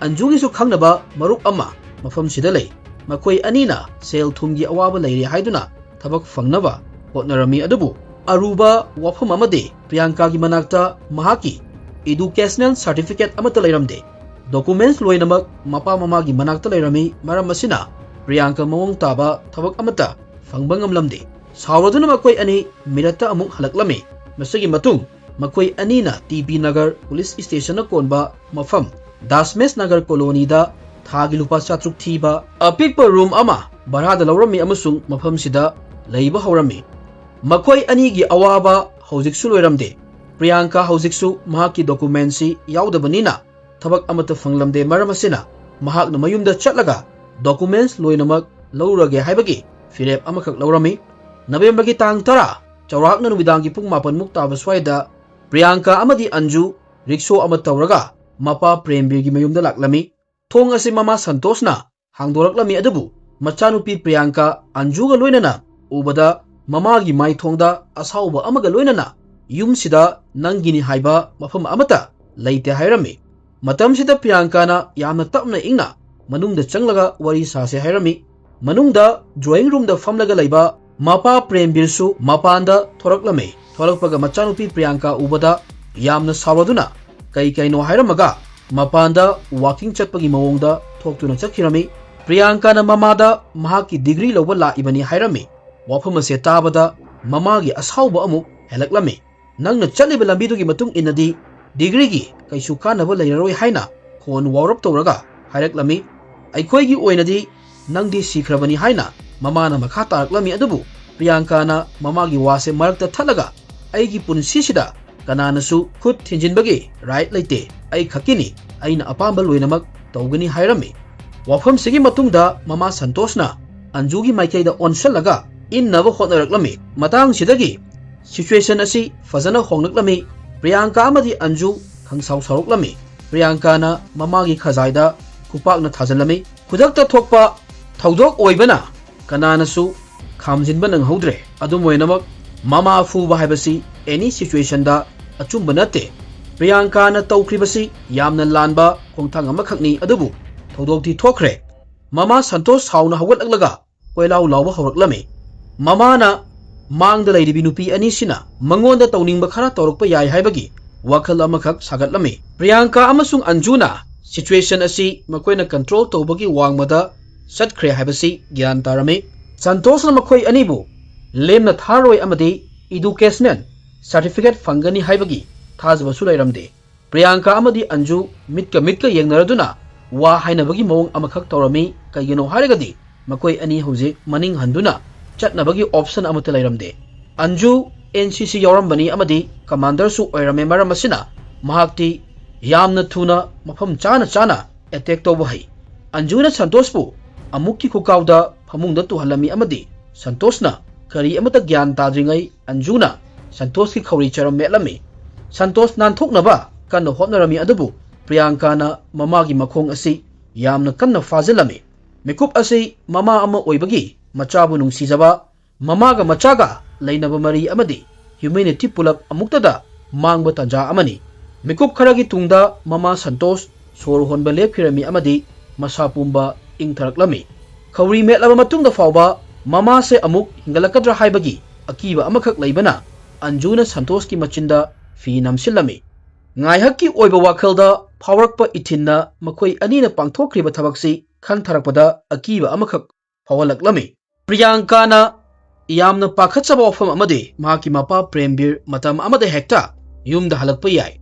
ꯑꯟꯖꯨꯒꯤꯁꯨ ꯈꯪꯅꯕ ꯃꯔꯨꯞ ꯑꯃ ꯃꯐꯝꯁꯤꯗ ꯂꯩ꯫ ꯃꯈꯣꯏ ꯑꯅꯤꯅ ꯁꯦꯜ ꯊꯨꯝꯒꯤ ꯑꯋꯥꯕ ꯂꯩꯔꯦ ꯍꯥꯏꯗꯨꯅ ꯊꯕꯛ ꯐꯪꯅꯕ ꯍꯣꯠꯅꯔꯝꯃꯤ꯫ ꯑꯗꯨꯕꯨ ꯑꯔꯨꯕ ꯋꯥꯐꯝ ꯑꯃꯗꯤ ꯄ꯭ꯔꯤꯌꯥꯡꯀꯥꯒꯤ ꯃꯅꯥꯛꯇ ꯃꯍꯥꯛꯀꯤ ꯏꯗꯨꯀꯦꯁꯅꯦꯜ ꯁꯥꯔꯇꯤꯐꯤꯀꯦꯠ ꯑꯃꯠꯇ ꯂꯩꯔꯝꯗꯦ꯫ ꯗꯣꯀꯨꯃꯦꯟꯠꯁ ꯂꯣꯏꯅꯃꯛ ꯃꯄꯥ ꯃꯃꯥꯒꯤ ꯃꯅꯥꯛꯇ ꯂꯩꯔꯝꯃꯤ꯫ ꯃꯔꯝ ꯑꯁꯤꯅ ꯄ꯭ꯔꯤꯌꯥꯡꯀꯥ ꯃꯑꯣꯡ ꯇꯥꯕ ꯊꯕꯛ ꯑꯃꯠꯇ ꯐꯪꯕ ꯉꯝꯂꯝꯗꯦ꯫ ꯁꯥꯎꯔꯗꯨꯅ ꯃꯈꯣꯏ ꯑꯅꯤ ꯃꯤꯔꯠꯇ ꯑꯃꯨꯛ ꯍꯜꯂꯛꯂꯝꯃꯤ꯫ ꯃꯁꯤꯒꯤ ꯃꯇꯨꯡ ꯃꯈꯣꯏ ꯑꯅꯤꯅ ꯇꯤ ꯄꯤ ꯅꯒꯔ ꯄꯨꯂꯤꯁ ꯁ꯭ꯇꯦꯁꯟꯅ ꯀꯣꯟꯕ ꯃꯐꯝ ꯗꯥꯁꯃꯦꯁ ꯅꯒꯔ ꯀꯣꯂꯣꯅꯤꯗ ꯊꯥꯒꯤ ꯂꯨꯄꯥ ꯆꯥꯇ꯭ꯔꯨꯛ ꯊꯤꯕ ꯑꯄꯤꯛꯄ ꯔꯨꯝ ꯑꯃ ꯚꯔꯥꯗ ꯂꯧꯔꯝꯃꯤ ꯑꯃꯁꯨꯡ ꯃꯐꯝꯁꯤꯗ ꯂꯩꯕ ꯍꯧꯔꯝꯃꯤ꯫ ꯃꯈꯣꯏ ꯑꯅꯤꯒꯤ ꯑꯋꯥꯕ ꯍꯧꯖꯤꯛꯁꯨ ꯂꯣꯏꯔꯝꯗꯦ꯫ ꯄ꯭ꯔꯤꯌꯥꯡꯀꯥ ꯍꯧꯖꯤꯛꯁꯨ ꯃꯍꯥꯛꯀꯤ ꯗꯣꯀꯨꯃꯦꯟꯠꯁꯤ ꯌꯥꯎꯗꯕꯅꯤꯅ ꯊꯕꯛ ꯑꯃꯠꯇ ꯐꯪꯂꯝꯗꯦ꯫ ꯃꯔꯝ ꯑꯁꯤꯅ ꯃꯍꯥꯛꯅ ꯃꯌꯨꯝꯗ ꯆꯠꯂꯒ ꯗꯣꯀꯨꯃꯦꯟꯠꯁ ꯂꯣꯏꯅꯃꯛ ꯂꯧꯔꯒꯦ ꯍꯥꯏꯕꯒꯤ ꯐꯤꯔꯦꯞ ꯑꯃꯈꯛ ꯂꯧꯔꯝꯃꯤ꯫ ꯅꯕꯦꯝꯕꯔꯒꯤ ꯇꯥꯡ ꯇꯔꯥ ꯆꯥꯎꯔꯥꯛꯅ ꯅꯨꯃꯤꯗꯥꯡꯒꯤ ꯄꯨꯡ ꯃꯥꯄꯟ ꯃꯨꯛ ꯇꯥꯕ ꯁ꯭ꯋꯥꯏꯗ ꯄ꯭ꯔꯤꯌꯥꯡꯀꯥ ꯑꯃꯗꯤ ꯑꯟꯖꯨ ꯔꯤꯛꯁꯣ ꯑꯃ ꯇꯧꯔꯒ ꯃꯄꯥ ꯄ꯭ꯔꯦꯝꯕꯤꯔꯒꯤ ꯃꯌꯨꯝꯗ ꯂꯥꯛꯂꯝꯃꯤ꯫ ꯊꯣꯡ ꯑꯁꯤ ꯃꯃꯥ ꯁꯟꯇꯣꯁꯅ ꯍꯥꯡꯗꯣꯔꯛꯂꯝꯃꯤ꯫ ꯑꯗꯨꯕꯨ ꯃꯆꯥꯅꯨꯄꯤ ꯄ꯭ꯔꯤꯌꯥꯡꯀꯥ ꯑꯟꯖꯨꯒ ꯂꯣꯏꯅꯅ ꯎꯕꯗ ꯃꯃꯥꯒꯤ ꯃꯥꯏꯊꯣꯡꯗ ꯑꯁꯥꯎꯕ ꯑꯃꯒ ꯂꯣꯏꯅꯅ ꯌꯨꯝꯁꯤꯗ ꯅꯪꯒꯤꯅꯤ ꯍꯥꯏꯕ ꯃꯐꯝ ꯑꯃꯠꯇ ꯂꯩꯇꯦ ꯍꯥꯏꯔꯝꯃꯤ꯫ ꯃꯇꯝꯁꯤꯗ ꯄ꯭ꯔꯤꯌꯥꯡꯀꯥꯅ ꯌꯥꯝꯅ ꯇꯞꯅ ꯏꯪꯅ ꯃꯅꯨꯡꯗ ꯆꯪꯂꯒ ꯋꯥꯔꯤ ꯁꯥꯁꯦ ꯍꯥꯏꯔꯝꯃꯤ꯫ ꯃꯅꯨꯡꯗ ꯗ꯭ꯔꯣꯌꯤꯡ ꯔꯨꯝꯗ ꯐꯝꯂꯒ ꯂꯩꯕ ꯃꯄꯥ ꯄ꯭ꯔꯦꯝꯕꯤꯔꯁꯨ ꯃꯄꯥꯟꯗ ꯊꯣꯔꯛꯂꯝꯃꯤ꯫ ꯊꯣꯔꯛꯄꯒ ꯃꯆꯥꯅꯨꯄꯤ ꯄ꯭ꯔꯤꯌꯥꯡꯀꯥ ꯎꯕꯗ ꯌꯥꯝꯅ ꯁꯥꯎꯔꯗꯨꯅ ꯀꯩ ꯀꯩꯅꯣ ꯍꯥꯏꯔꯝꯃꯒ ꯃꯄꯥꯟꯗ ꯋꯥꯀꯤꯡ ꯆꯠꯄꯒꯤ ꯃꯑꯣꯡꯗ ꯊꯣꯛꯇꯨꯅ ꯆꯠꯈꯤꯔꯝꯃꯤ꯫ ꯄ꯭ꯔꯤꯌꯥꯡꯀꯥꯅ ꯃꯃꯥꯗ ꯃꯍꯥꯛꯀꯤ ꯗꯤꯒ꯭ꯔꯤ ꯂꯧꯕ ꯂꯥꯛꯏꯕꯅꯤ ꯍꯥꯏꯔꯝꯃꯤ꯫ ꯋꯥꯐꯝ ꯑꯁꯦ ꯇꯥꯕꯗ ꯃꯃꯥꯒꯤ ꯑꯁꯥꯎꯕ ꯑꯃꯨꯛ ꯍꯦꯜꯂꯛꯂꯝꯃꯤ꯫ ꯅꯪꯅ ꯆꯠꯂꯤꯕ ꯂꯝꯕꯤꯗꯨꯒꯤ ꯃꯇꯨꯡ ꯏꯟꯅꯗꯤ ꯗꯤꯒ꯭ꯔꯤꯒꯤ ꯀꯩꯁꯨ ꯀꯥꯟꯅꯕ ꯂꯩꯔꯔꯣꯏ ꯍꯥꯏꯅ ꯈꯣꯟ ꯋꯥꯎꯔꯞ ꯇꯧꯔꯒ ꯍꯥꯏꯔꯛꯂꯝꯃꯤ꯫ ꯑꯩꯈꯣꯏꯒꯤ ꯑꯣꯏꯅꯗꯤ ꯅꯪꯗꯤ ꯁꯤꯈ꯭ꯔꯕꯅꯤ ꯍꯥꯏꯅ ꯃꯃꯥꯅ ꯃꯈꯥ ꯇꯥꯔꯛꯂꯝꯃꯤ꯫ ꯑꯗꯨꯕꯨ ꯄ꯭ꯔꯤꯌꯥꯡꯀꯥꯅ ꯃꯃꯥꯒꯤ ꯋꯥꯁꯦ ꯃꯔꯛꯇ ꯊꯠꯂꯒ ꯑꯩꯒꯤ ꯄꯨꯟꯁꯤꯁꯤꯗ ꯀꯅꯥꯅꯁꯨ ꯈꯨꯠ ꯊꯤꯟꯖꯤꯟꯕꯒꯤ ꯔꯥꯏꯠ ꯂꯩꯇꯦ꯫ ꯑꯩ ꯈꯛꯀꯤꯅꯤ꯫ ꯑꯩꯅ ꯑꯄꯥꯝꯕ ꯂꯣꯏꯅꯃꯛ ꯇꯧꯒꯅꯤ ꯍꯥꯏꯔꯝꯃꯤ꯫ ꯋꯥꯐꯝꯁꯤꯒꯤ ꯃꯇꯨꯡꯗ ꯃꯃꯥ ꯁꯟꯇꯣꯁꯅ ꯑꯟꯖꯨꯒꯤ ꯃꯥꯏꯀꯩꯗ ꯑꯣꯟꯁꯜꯂꯒ ꯏꯟꯅꯕ ꯍꯣꯠꯅꯔꯛꯂꯝꯃꯤ꯫ ꯃꯇꯥꯡꯁꯤꯗꯒꯤ Situation ꯑꯁꯤ ꯐꯖꯅ ꯍꯣꯡꯂꯛꯂꯝꯃꯤ꯫ ꯄ꯭ꯔꯤꯌꯥꯡꯀꯥ ꯑꯃꯗꯤ ꯑꯟꯖꯨ ꯈꯪꯁꯥꯎ ꯁꯥꯎꯔꯛꯂꯝꯃꯤ꯫ ꯄ꯭ꯔꯤꯌꯥꯡꯀꯥꯅ ꯃꯃꯥꯒꯤ ꯈꯖꯥꯏꯗ ꯈꯨꯄꯥꯛꯅ ꯊꯥꯖꯤꯜꯂꯝꯃꯤ꯫ ꯈꯨꯗꯛꯇ ꯊꯣꯛꯄ ꯊꯧꯗꯣꯛ ꯑꯣꯏꯕꯅ ꯀꯅꯥꯅꯁꯨ ꯈꯥꯝꯖꯤꯟꯕ ꯅꯪꯍꯧꯗ꯭ꯔꯦ꯫ ꯑꯗꯨꯝ ꯑꯣꯏꯅꯃꯛ, ꯃꯃꯥ ꯐꯨꯕ ꯍꯥꯏꯕꯁꯤ any situationꯗ ꯑꯆꯨꯝꯕ ꯅꯠꯇꯦ꯫ ꯄ꯭ꯔꯤꯌꯥꯡꯀꯥꯅ ꯇꯧꯈ꯭ꯔꯤꯕꯁꯤ ꯌꯥꯝꯅ ꯂꯥꯟꯕ ꯈꯣꯡꯊꯥꯡ ꯑꯃꯈꯛꯅꯤ, ꯑꯗꯨꯕꯨ ꯊꯧꯗꯣꯛꯇꯤ ꯊꯣꯛꯈ꯭ꯔꯦ꯫ ꯃꯃꯥ ꯁꯟꯇꯣꯁ ꯁꯥꯎꯅ ꯍꯧꯒꯠꯂꯛꯂꯒ ꯀꯣꯏꯂꯥꯎ ꯂꯥꯎꯕ ꯍꯧꯔꯛꯂꯝꯃꯤ꯫ ꯃꯃꯥꯅ ꯃꯥꯡꯗ ꯂꯩꯔꯤꯕꯤ ꯅꯨꯄꯤ ꯑꯅꯤꯁꯤꯅ ꯃꯉꯣꯟꯗ ꯇꯧꯅꯤꯡꯕ ꯈꯔ ꯇꯧꯔꯛꯄ ꯌꯥꯏ ꯍꯥꯏꯕꯒꯤ ꯋꯥꯈꯜ ꯑꯃꯈꯛ ꯁꯥꯒꯠꯂꯝꯃꯤ꯫ ꯄ꯭ꯔꯤꯌꯥꯡꯀꯥ ꯑꯃꯁꯨꯡ ꯑꯟꯖꯨꯅ situation ꯑꯁꯤ ꯃꯈꯣꯏꯅ control ꯇꯧꯕꯒꯤ ꯋꯥꯡꯃꯗ ꯆꯠꯈ꯭ꯔꯦ ꯍꯥꯏꯕꯁꯤ ꯒ꯭ꯌꯥꯟ ꯇꯥꯔꯝꯃꯤ꯫ ꯁꯟꯇꯣꯁꯅ ꯃꯈꯣꯏ ꯑꯅꯤꯕꯨ ꯂꯦꯝꯅ ꯊꯥꯔꯣꯏ ꯑꯃꯗꯤ educational certificate ꯐꯪꯒꯅꯤ ꯍꯥꯏꯕꯒꯤ ꯊꯥꯖꯕꯁꯨ ꯂꯩꯔꯝꯗꯦ꯫ ꯄ꯭ꯔꯤꯌꯥꯡꯀꯥ ꯑꯃꯗꯤ ꯑꯟꯖꯨ ꯃꯤꯠꯀ ꯃꯤꯠꯀ ꯌꯦꯡꯅꯔꯗꯨꯅ ꯋꯥ ꯍꯥꯏꯅꯕꯒꯤ ꯃꯑꯣꯡ ꯑꯃꯈꯛ ꯇꯧꯔꯝꯃꯤ꯫ ꯀꯩꯒꯤꯅꯣ ꯍꯥꯏꯔꯒꯗꯤ ꯃꯈꯣꯏ ꯑꯅꯤ ꯍꯧꯖꯤꯛ ꯃꯅꯤꯡ ꯍꯟꯗꯨꯅ ꯆꯠꯅꯕꯒꯤ option ꯑꯃꯠꯇ ꯂꯩꯔꯝꯗꯦ꯫ ꯑꯟꯖꯨ NCC ꯌꯥꯎꯔꯝꯕꯅꯤ ꯑꯃꯗꯤ commanderꯁꯨ ꯑꯣꯏꯔꯝꯃꯦ꯫ ꯃꯔꯝ ꯑꯁꯤꯅ ꯃꯍꯥꯛꯇꯤ ꯌꯥꯝꯅ ꯊꯨꯅ ꯃꯐꯝ ꯆꯥꯅ ꯆꯥꯅ attack ꯇꯧꯕ ꯍꯩ꯫ ꯑꯟꯖꯨꯅ ꯁꯟꯇꯣꯁꯄꯨ ꯑꯃꯨꯛꯀꯤ ꯈꯨꯀꯥꯎꯗ ꯐꯃꯨꯡꯗ ꯇꯨꯍꯜꯂꯝꯃꯤ ꯑꯃꯗꯤ ꯁꯟꯇꯣꯁꯅ ꯀꯔꯤ ꯑꯃꯠꯇ ꯒ꯭ꯌꯥꯟ ꯇꯥꯗ꯭ꯔꯤꯉꯩ ꯑꯟꯖꯨꯅ ꯁꯟꯇꯣꯁꯀꯤ ꯈꯧꯔꯤ ꯆꯔꯝ ꯃꯦꯠꯂꯝꯃꯤ꯫ ꯁꯟꯇꯣꯁ ꯅꯥꯟꯊꯣꯛꯅꯕ ꯀꯟꯅ ꯍꯣꯠꯅꯔꯝꯃꯤ, ꯑꯗꯨꯕꯨ ꯄ꯭ꯔꯤꯌꯥꯡꯀꯥꯅ ꯃꯃꯥꯒꯤ ꯃꯈꯣꯡ ꯑꯁꯤ ꯌꯥꯝꯅ ꯀꯟꯅ ꯐꯥꯖꯤꯜꯂꯝꯃꯤ꯫ ꯃꯤꯀꯨꯞ ꯑꯁꯤ ꯃꯃꯥ ꯑꯃ ꯑꯣꯏꯕꯒꯤ ꯃꯆꯥꯕꯨ ꯅꯨꯡꯁꯤꯖꯕ, ꯃꯃꯥꯒ ꯃꯆꯥꯒ ꯂꯩꯅꯕ ꯃꯔꯤ ꯑꯃꯗꯤ humanity ꯄꯨꯂꯞ ꯑꯃꯨꯛꯇꯗ ꯃꯥꯡꯕ ꯇꯥꯟꯖꯥ ꯑꯃꯅꯤ꯫ ꯃꯤꯀꯨꯞ ꯈꯔꯒꯤ ꯇꯨꯡꯗ ꯃꯃꯥ ꯁꯟꯇꯣꯁ ꯁꯣꯔ ꯍꯣꯟꯕ ꯂꯦꯞꯈꯤꯔꯝꯃꯤ ꯑꯃꯗꯤ ꯃꯁꯥ ꯄꯨꯝꯕ ꯏꯪꯊꯔꯛꯂꯝꯃꯤ꯫ ꯈꯧꯔꯤ ꯃꯦꯠꯂꯕ ꯃꯇꯨꯡꯗ ꯐꯥꯎꯕ ꯃꯃꯥꯁꯦ ꯑꯃꯨꯛ ꯍꯤꯡꯒꯠꯂꯛꯀꯗ꯭ꯔꯥ ꯍꯥꯏꯕꯒꯤ ꯑꯀꯤꯕ ꯑꯃꯈꯛ ꯂꯩꯕꯅ ꯑꯟꯖꯨꯅ ꯁꯟꯇꯣꯁꯀꯤ ꯃꯆꯤꯟꯗ ꯐꯤ ꯅꯝꯁꯤꯜꯂꯝꯃꯤ꯫ ꯉꯥꯏꯍꯥꯛꯀꯤ ꯑꯣꯏꯕ ꯋꯥꯈꯜꯗ ꯐꯥꯎꯔꯛꯄ ꯏꯊꯤꯟꯅ ꯃꯈꯣꯏ ꯑꯅꯤꯅ ꯄꯥꯡꯊꯣꯛꯈ꯭ꯔꯤꯕ ꯊꯕꯛꯁꯤ ꯈꯟꯊꯔꯛꯄꯗ ꯑꯀꯤꯕ ꯑꯃꯈꯛ ꯐꯥꯎꯍꯜꯂꯛꯂꯝꯃꯤ꯫ ꯄ꯭ꯔꯤꯌꯥꯡꯀꯥꯅ ꯌꯥꯝꯅ ꯄꯥꯈꯠꯆꯕ ꯋꯥꯐꯝ ꯑꯃꯗꯤ ꯃꯍꯥꯛꯀꯤ ꯃꯄꯥ ꯄ꯭ꯔꯦꯝꯕꯤꯔ ꯃꯇꯝ ꯑꯃꯗ ꯍꯦꯛꯇ ꯌꯨꯝꯗ ꯍꯜꯂꯛꯄ ꯌꯥꯏ꯫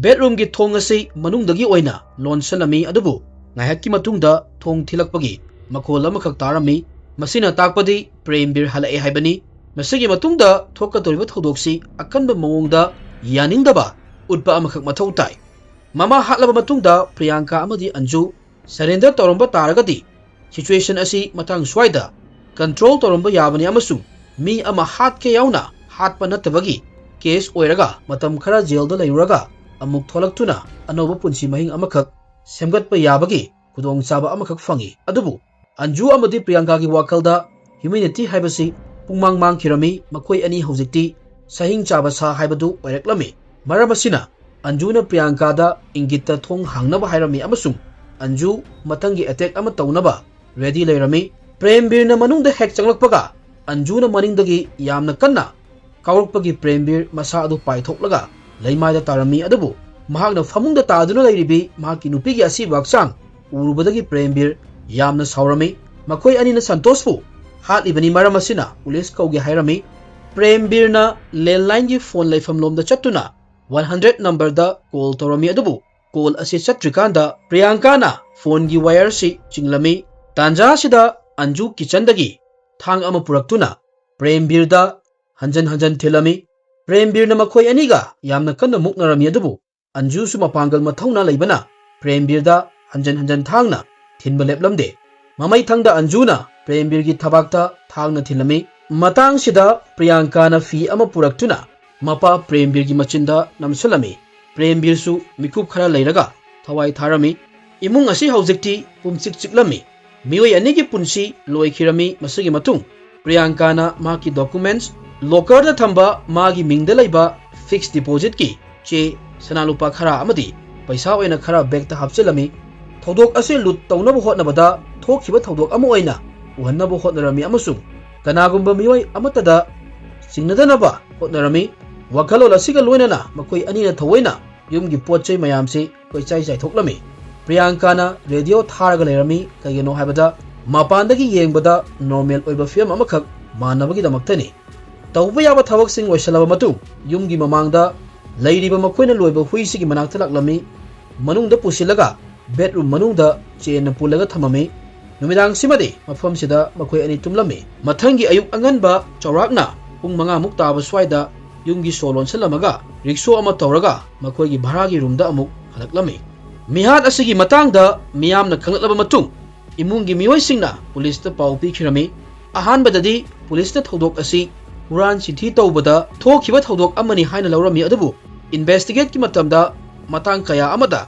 Bedroomꯒꯤ ꯊꯣꯡ ꯑꯁꯤ ꯃꯅꯨꯡꯗꯒꯤ ꯑꯣꯏꯅ ꯂꯣꯟꯁꯤꯜꯂꯝꯃꯤ, ꯑꯗꯨꯕꯨ ꯉꯥꯏꯍꯥꯛꯀꯤ ꯃꯇꯨꯡꯗ ꯊꯣꯡ ꯊꯤꯜꯂꯛꯄꯒꯤ ꯃꯈꯣꯜ ꯑꯃꯈꯛ ꯇꯥꯔꯝꯃꯤ꯫ ꯃꯁꯤꯅ ꯇꯥꯛꯄꯗꯤ ꯄ꯭ꯔꯦꯝꯕꯤꯔ ꯍꯜꯂꯛꯑꯦ ꯍꯥꯏꯕꯅꯤ꯫ ꯃꯁꯤꯒꯤ ꯃꯇꯨꯡꯗ ꯊꯣꯛꯀꯗꯧꯔꯤꯕ ꯊꯧꯗꯣꯛꯁꯤ ꯑꯀꯟꯕ ꯃꯑꯣꯡꯗ ꯌꯥꯅꯤꯡꯗꯕ ꯎꯠꯄ ꯑꯃꯈꯛ ꯃꯊꯧ ꯇꯥꯏ꯫ ꯃꯃꯥ ꯍꯥꯠꯂꯕ ꯃꯇꯨꯡꯗ ꯄ꯭ꯔꯤꯌꯥꯡꯀꯥ ꯑꯃꯗꯤ ꯑꯟꯖꯨ surrender ꯇꯧꯔꯝꯕ ꯇꯥꯔꯒꯗꯤ situation ꯑꯁꯤ ꯃꯇꯥꯡ ꯁ꯭ꯋꯥꯏꯗ control ꯇꯧꯔꯝꯕ ꯌꯥꯕꯅꯤ ꯑꯃꯁꯨꯡ ꯃꯤ ꯑꯃ ꯍꯥꯠꯀꯦ ꯌꯥꯎꯅ ꯍꯥꯠꯄ ꯅꯠꯇꯕꯒꯤ ꯀꯦꯁ ꯑꯣꯏꯔꯒ ꯃꯇꯝ ꯈꯔ ꯖꯦꯜꯗ ꯂꯩꯔꯨꯔꯒ ꯑꯃꯨꯛ ꯊꯣꯛꯂꯛꯇꯨꯅ ꯑꯅꯧꯕ ꯄꯨꯟꯁꯤ ꯃꯍꯤꯡ ꯑꯃꯈꯛ ꯁꯦꯝꯒꯠꯄ ꯌꯥꯕꯒꯤ ꯈꯨꯗꯣꯡꯆꯥꯕ ꯑꯃꯈꯛ ꯐꯪꯏ꯫ ꯑꯗꯨꯕꯨ ꯑꯟꯖꯨ ꯑꯃꯗꯤ ꯄ꯭ꯔꯤꯌꯥꯡꯀꯥꯒꯤ ꯋꯥꯈꯜꯗ ꯍ꯭ꯌꯨꯃꯦꯅꯤꯇꯤ ꯍꯥꯏꯕꯁꯤ ꯄꯨꯡꯃꯥꯡ ꯃꯥꯡꯈꯤꯔꯝꯃꯤ꯫ ꯃꯈꯣꯏ ꯑꯅꯤ ꯍꯧꯖꯤꯛꯇꯤ ꯁꯍꯤꯡ ꯆꯥꯕ ꯁꯥ ꯍꯥꯏꯕꯗꯨ ꯑꯣꯏꯔꯛꯂꯝꯃꯤ꯫ ꯃꯔꯝ ꯑꯁꯤꯅ ꯑꯟꯖꯨꯅ ꯄ꯭ꯔꯤꯌꯥꯡꯀꯥꯗ ꯏꯪꯒꯤꯠꯇ ꯊꯣꯡ ꯍꯥꯡꯅꯕ ꯍꯥꯏꯔꯝꯃꯤ ꯑꯃꯁꯨꯡ ꯑꯟꯖꯨ ꯃꯊꯪꯒꯤ ꯑꯦꯇꯦꯛ ꯑꯃ ꯇꯧꯅꯕ ꯔꯦꯗꯤ ꯂꯩꯔꯝꯃꯤ꯫ ꯄ꯭ꯔꯦꯝꯕꯤꯔꯅ ꯃꯅꯨꯡꯗ ꯍꯦꯛ ꯆꯪꯂꯛꯄꯒ ꯑꯟꯖꯨꯅ ꯃꯅꯤꯡꯗꯒꯤ ꯌꯥꯝꯅ ꯀꯟꯅ ꯀꯥꯎꯔꯛꯄꯒꯤ ꯄ꯭ꯔꯦꯝꯕꯤꯔ ꯃꯁꯥ ꯑꯗꯨ ꯄꯥꯏꯊꯣꯛꯂꯒ ꯂꯩꯃꯥꯏꯗ ꯇꯥꯔꯝꯃꯤ꯫ ꯑꯗꯨꯕꯨ ꯃꯍꯥꯛꯅ ꯐꯃꯨꯡꯗ ꯇꯥꯗꯨꯅ ꯂꯩꯔꯤꯕꯤ ꯃꯍꯥꯛꯀꯤ ꯅꯨꯄꯤꯒꯤ ꯑꯁꯤꯕ ꯍꯛꯆꯥꯡ ꯎꯔꯨꯕꯗꯒꯤ ꯄ꯭ꯔꯦꯝꯕꯤꯔ ꯌꯥꯝꯅ ꯁꯥꯎꯔꯝꯃꯤ꯫ ꯃꯈꯣꯏ ꯑꯅꯤꯅ ꯁꯟꯇꯣꯁꯄꯨ ꯍꯥꯠꯂꯤꯕꯅꯤ, ꯃꯔꯝ ꯑꯁꯤꯅ ꯄꯨꯂꯤꯁ ꯀꯧꯒꯦ ꯍꯥꯏꯔꯝꯃꯤ꯫ ꯄ꯭ꯔꯦꯝꯕꯤꯔꯅ ꯂꯦꯟꯂꯥꯏꯟꯒꯤ ꯐꯣꯟ ꯂꯩꯐꯝꯂꯣꯝꯗ ꯆꯠꯇꯨꯅ ꯋꯥꯟ ꯍꯟꯗ꯭ꯔꯦꯠ ꯅꯝꯕꯔꯗ ꯀꯣꯜ ꯇꯧꯔꯝꯃꯤ꯫ ꯑꯗꯨꯕꯨ ꯀꯣꯜ ꯑꯁꯤ ꯆꯠꯇ꯭ꯔꯤꯀꯥꯟꯗ ꯄ꯭ꯔꯤꯌꯥꯡꯀꯥꯅ ꯐꯣꯟꯒꯤ ꯋꯥꯌꯔꯁꯤ ꯆꯤꯡꯂꯝꯃꯤ꯫ ꯇꯥꯟꯖꯥ ꯑꯁꯤꯗ ꯑꯟꯖꯨ ꯀꯤꯆꯟꯗꯒꯤ ꯊꯥꯡ ꯑꯃ ꯄꯨꯔꯛꯇꯨꯅ ꯄ꯭ꯔꯦꯝꯕꯤꯔꯗ ꯍꯟꯖꯟ ꯍꯟꯖꯟ ꯊꯤꯜꯂꯝꯃꯤ꯫ ꯄ꯭ꯔꯦꯝꯕꯤꯔꯅ ꯃꯈꯣꯏ ꯑꯅꯤꯒ ꯌꯥꯝꯅ ꯀꯟꯅ ꯃꯨꯛꯅꯔꯝꯃꯤ꯫ ꯑꯗꯨꯕꯨ ꯑꯟꯖꯨꯁꯨ ꯃꯄꯥꯡꯒꯜ ꯃꯊꯧꯅꯥ ꯂꯩꯕꯅ ꯄ꯭ꯔꯦꯝꯕꯤꯔꯗ ꯍꯟꯖꯟ ꯍꯟꯖꯟ ꯊꯥꯡꯅ ꯊꯤꯟꯕ ꯂꯦꯞꯂꯝꯗꯦ꯫ ꯃꯃꯩꯊꯪꯗ ꯑꯟꯖꯨꯅ ꯄ꯭ꯔꯦꯝꯕꯤꯔꯒꯤ ꯊꯕꯥꯛꯇ ꯊꯥꯡꯅ ꯊꯤꯜꯂꯝꯃꯤ꯫ ꯃꯇꯥꯡꯁꯤꯗ ꯄ꯭ꯔꯤꯌꯥꯡꯀꯥꯅ ꯐꯤ ꯑꯃ ꯄꯨꯔꯛꯇꯨꯅ ꯃꯄꯥ ꯄ꯭ꯔꯦꯝꯕꯤꯔꯒꯤ ꯃꯆꯤꯟꯗ ꯅꯝꯁꯤꯜꯂꯝꯃꯤ꯫ ꯄ꯭ꯔꯦꯝꯕꯤꯔꯁꯨ ꯃꯤꯀꯨꯞ ꯈꯔ ꯂꯩꯔꯒ ꯊꯋꯥꯏ ꯊꯥꯔꯝꯃꯤ꯫ ꯏꯃꯨꯡ ꯑꯁꯤ ꯍꯧꯖꯤꯛꯇꯤ ꯄꯨꯝꯆꯤꯛ ꯆꯤꯛꯂꯝꯃꯤ꯫ ꯃꯤꯑꯣꯏ ꯑꯅꯤꯒꯤ ꯄꯨꯟꯁꯤ ꯂꯣꯏꯈꯤꯔꯝꯃꯤ꯫ ꯃꯁꯤꯒꯤ ꯃꯇꯨꯡ ꯄ꯭ꯔꯤꯌꯥꯡꯀꯥꯅ ꯃꯍꯥꯛꯀꯤ ꯗꯣꯀꯨꯃꯦꯟꯠꯁ ꯂꯣꯀꯔꯗ ꯊꯝꯕ ꯃꯥꯒꯤ ꯃꯤꯡꯗ ꯂꯩꯕ ꯐꯤꯛꯁ ꯗꯤꯄꯣꯖꯤꯠꯀꯤ ꯆꯦ, ꯁꯅꯥ ꯂꯨꯄꯥ ꯈꯔ ꯑꯃꯗꯤ ꯄꯩꯁꯥ ꯑꯣꯏꯅ ꯈꯔ ꯕꯦꯒꯇ ꯍꯥꯞꯆꯤꯜꯂꯝꯃꯤ꯫ ꯊꯧꯗꯣꯛ ꯑꯁꯤ ꯂꯨꯠ ꯇꯧꯅꯕ ꯍꯣꯠꯅꯕꯗ ꯊꯣꯛꯈꯤꯕ ꯊꯧꯗꯣꯛ ꯑꯃ ꯑꯣꯏꯅ ꯎꯍꯟꯅꯕ ꯍꯣꯠꯅꯔꯝꯃꯤ ꯑꯃꯁꯨꯡ ꯀꯅꯥꯒꯨꯝꯕ ꯃꯤꯑꯣꯏ ꯑꯃꯠꯇꯗ ꯆꯤꯡꯅꯗꯅꯕ ꯍꯣꯠꯅꯔꯝꯃꯤ꯫ ꯋꯥꯈꯜꯂꯣꯟ ꯑꯁꯤꯒ ꯂꯣꯏꯅꯅ ꯃꯈꯣꯏ ꯑꯅꯤꯅ ꯊꯑꯣꯏꯅ ꯌꯨꯝꯒꯤ ꯄꯣꯠ ꯆꯩ ꯃꯌꯥꯝꯁꯤ ꯀꯣꯏꯆꯥꯏ ꯆꯥꯏꯊꯣꯛꯂꯝꯃꯤ꯫ ꯄ꯭ꯔꯤꯌꯥꯡꯀꯥꯅ ꯔꯦꯗꯤꯑꯣ ꯊꯥꯔꯒ ꯂꯩꯔꯝꯃꯤ꯫ ꯀꯩꯒꯤꯅꯣ ꯍꯥꯏꯕꯗ ꯃꯄꯥꯟꯗꯒꯤ ꯌꯦꯡꯕꯗ ꯅꯣꯔꯃꯦꯜ ꯑꯣꯏꯕ ꯐꯤꯕꯝ ꯑꯃꯈꯛ ꯃꯥꯟꯅꯕꯒꯤꯗꯃꯛꯇꯅꯤ꯫ ꯇꯧꯕ ꯌꯥꯕ ꯊꯕꯛꯁꯤꯡ ꯂꯣꯏꯁꯤꯜꯂꯕ ꯃꯇꯨꯡ ꯌꯨꯝꯒꯤ ꯃꯃꯥꯡꯗ ꯂꯩꯔꯤꯕ ꯃꯈꯣꯏꯅ ꯂꯣꯏꯕ ꯍꯨꯏꯁꯤꯒꯤ ꯃꯅꯥꯛꯇ ꯂꯥꯛꯂꯝꯃꯤ꯫ ꯃꯅꯨꯡꯗ ꯄꯨꯁꯤꯜꯂꯒ ꯕꯦꯗꯔꯨꯝ ꯃꯅꯨꯡꯗ ꯆꯦꯟꯅ ꯄꯨꯜꯂꯒ ꯊꯝꯃꯝꯃꯤ꯫ ꯅꯨꯃꯤꯗꯥꯡꯁꯤꯃꯗꯤ ꯃꯐꯝꯁꯤꯗ ꯃꯈꯣꯏ ꯑꯅꯤ ꯇꯨꯝꯂꯝꯃꯤ꯫ ꯃꯊꯪꯒꯤ ꯑꯌꯨꯛ ꯑꯉꯟꯕ ꯆꯥꯎꯔꯥꯛꯅ ꯄꯨꯡ ꯃꯉꯥꯃꯨꯛ ꯇꯥꯕ ꯁ꯭ꯋꯥꯏꯗ ꯌꯨꯝꯒꯤ ꯁꯣ ꯂꯣꯟꯁꯤꯜꯂꯝꯃꯒ ꯔꯤꯛꯁꯣ ꯑꯃ ꯇꯧꯔꯒ ꯃꯈꯣꯏꯒꯤ ꯚꯔꯥꯒꯤ ꯔꯨꯝꯗ ꯑꯃꯨꯛ ꯍꯜꯂꯛꯂꯝꯃꯤ꯫ ꯃꯤꯍꯥꯠ ꯑꯁꯤꯒꯤ ꯃꯇꯥꯡꯗ ꯃꯤꯌꯥꯝꯅ ꯈꯪꯂꯛꯂꯕ ꯃꯇꯨꯡ ꯏꯃꯨꯡꯒꯤ ꯃꯤꯑꯣꯏꯁꯤꯡꯅ ꯄꯨꯂꯤꯁꯇ ꯄꯥꯎ ꯄꯤꯈꯤꯔꯝꯃꯤ꯫ ꯑꯍꯥꯟꯕꯗꯗꯤ ꯄꯨꯂꯤꯁꯅ ꯊꯧꯗꯣꯛ ꯑꯁꯤ ꯍꯨꯔꯥꯟ ꯆꯤꯟꯊꯤ ꯇꯧꯕꯗ ꯊꯣꯛꯈꯤꯕ ꯊꯧꯗꯣꯛ ꯑꯃꯅꯤ ꯍꯥꯏꯅ ꯂꯧꯔꯝꯃꯤ꯫ ꯑꯗꯨꯕꯨ investigateꯀꯤ ꯃꯇꯝꯗ ꯃꯇꯥꯡ ꯀꯌꯥ ꯑꯃꯗ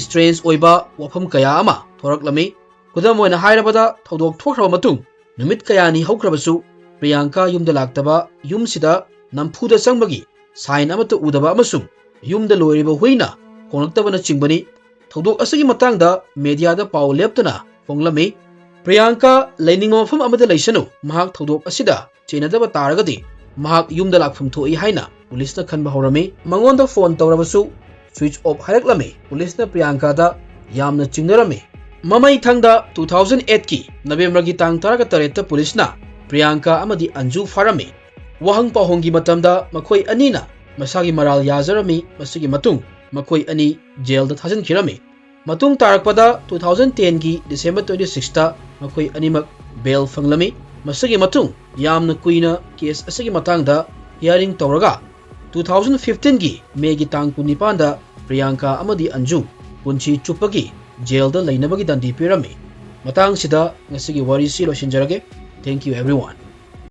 strange ꯑꯣꯏꯕ ꯋꯥꯐꯝ ꯀꯌꯥ ꯑꯃ ꯊꯣꯔꯛꯂꯝꯃꯤ꯫ ꯈꯨꯗꯝ ꯑꯣꯏꯅ ꯍꯥꯏꯔꯕꯗ, ꯊꯧꯗꯣꯛ ꯊꯣꯛꯈ꯭ꯔꯕ ꯃꯇꯨꯡ ꯅꯨꯃꯤꯠ ꯀꯌꯥꯅꯤ ꯍꯧꯈ꯭ꯔꯕꯁꯨ ꯄ꯭ꯔꯤꯌꯥꯡꯀꯥ ꯌꯨꯝꯗ ꯂꯥꯛꯇꯕ, ꯌꯨꯝꯁꯤꯗ ꯅꯝꯐꯨꯗ ꯆꯪꯕꯒꯤ sign ꯑꯃꯠꯇ ꯎꯗꯕ ꯑꯃꯁꯨꯡ ꯌꯨꯝꯗ ꯂꯣꯏꯔꯤꯕ ꯍꯨꯏꯅ ꯈꯣꯡꯂꯛꯇꯕꯅꯆꯤꯡꯕꯅꯤ꯫ ꯊꯧꯗꯣꯛ ꯑꯁꯤꯒꯤ ꯃꯇꯥꯡꯗ mediaꯗ ꯄꯥꯎ ꯂꯦꯞꯇꯅ ꯐꯣꯡꯂꯝꯃꯤ꯫ ꯄ꯭ꯔꯤꯌꯥꯡꯀꯥ ꯂꯩꯅꯤꯡꯕ ꯃꯐꯝ ꯑꯃꯗ ꯂꯩꯁꯅꯨ, ꯃꯍꯥꯛ ꯊꯧꯗꯣꯛ ꯑꯁꯤꯗ ꯆꯦꯟꯅꯗꯕ ꯇꯥꯔꯒꯗꯤ ꯃꯍꯥꯛ ꯌꯨꯝꯗ ꯂꯥꯛꯐꯝ ꯊꯣꯛꯏ ꯍꯥꯏꯅ ꯄꯨꯂꯤꯁꯅ ꯈꯟꯕ ꯍꯧꯔꯝꯃꯤ꯫ ꯃꯉꯣꯟꯗ phone ꯇꯧꯔꯕꯁꯨ switch off ꯍꯥꯏꯔꯛꯂꯝꯃꯤ꯫ ꯄꯨꯂꯤꯁꯅ ꯄ꯭ꯔꯤꯌꯥꯡꯀꯥꯗ ꯌꯥꯝꯅ ꯆꯤꯡꯅꯔꯝꯃꯤ꯫ ꯃꯃꯩ ꯊꯪꯗ two thousand eightꯀꯤ Novemberꯒꯤ ꯇꯥꯡ ꯇꯔꯥꯒ ꯇꯔꯦꯠꯇ ꯄꯨꯂꯤꯁꯅ ꯄ꯭ꯔꯤꯌꯥꯡꯀꯥ ꯑꯃꯗꯤ ꯑꯟꯖꯨ ꯐꯥꯔꯝꯃꯤ꯫ ꯋꯥꯍꯪ ꯄꯥꯎꯍꯪꯒꯤ ꯃꯇꯝꯗ ꯃꯈꯣꯏ ꯑꯅꯤꯅ ꯃꯁꯥꯒꯤ ꯃꯔꯥꯜ ꯌꯥꯖꯔꯝꯃꯤ꯫ ꯃꯁꯤꯒꯤ ꯃꯇꯨꯡ ꯃꯈꯣꯏ ꯑꯅꯤ jailꯗ ꯊꯥꯖꯤꯟꯈꯤꯔꯝꯃꯤ꯫ ꯃꯇꯨꯡ ꯇꯥꯔꯛꯄꯗ two thousand tenꯒꯤ December twenty sixꯇ ꯃꯈꯣꯏ ꯑꯅꯤꯃꯛ bail ꯐꯪꯂꯝꯃꯤ꯫ ꯃꯁꯤꯒꯤ ꯃꯇꯨꯡ ꯌꯥꯝꯅ ꯀꯨꯏꯅ case ꯑꯁꯤꯒꯤ ꯃꯇꯥꯡꯗ hearing ꯇꯧꯔꯒ two thousand fifteenꯒꯤ Mayꯒꯤ ꯇꯥꯡ ꯀꯨꯟꯅꯤꯄꯥꯟꯗ ꯄ꯭ꯔꯤꯌꯥꯡꯀꯥ ꯑꯃꯗꯤ ꯑꯟꯖꯨ ꯄꯨꯟꯁꯤ ꯆꯨꯞꯄꯒꯤ jailꯗ ꯂꯩꯅꯕꯒꯤ ꯗꯟꯗꯤ ꯄꯤꯔꯝꯃꯤ꯫ ꯃꯇꯥꯡꯁꯤꯗ ꯉꯁꯤꯒꯤ ꯋꯥꯔꯤꯁꯤ ꯂꯣꯏꯁꯤꯟꯖꯔꯒꯦ꯫ Thank you everyone꯫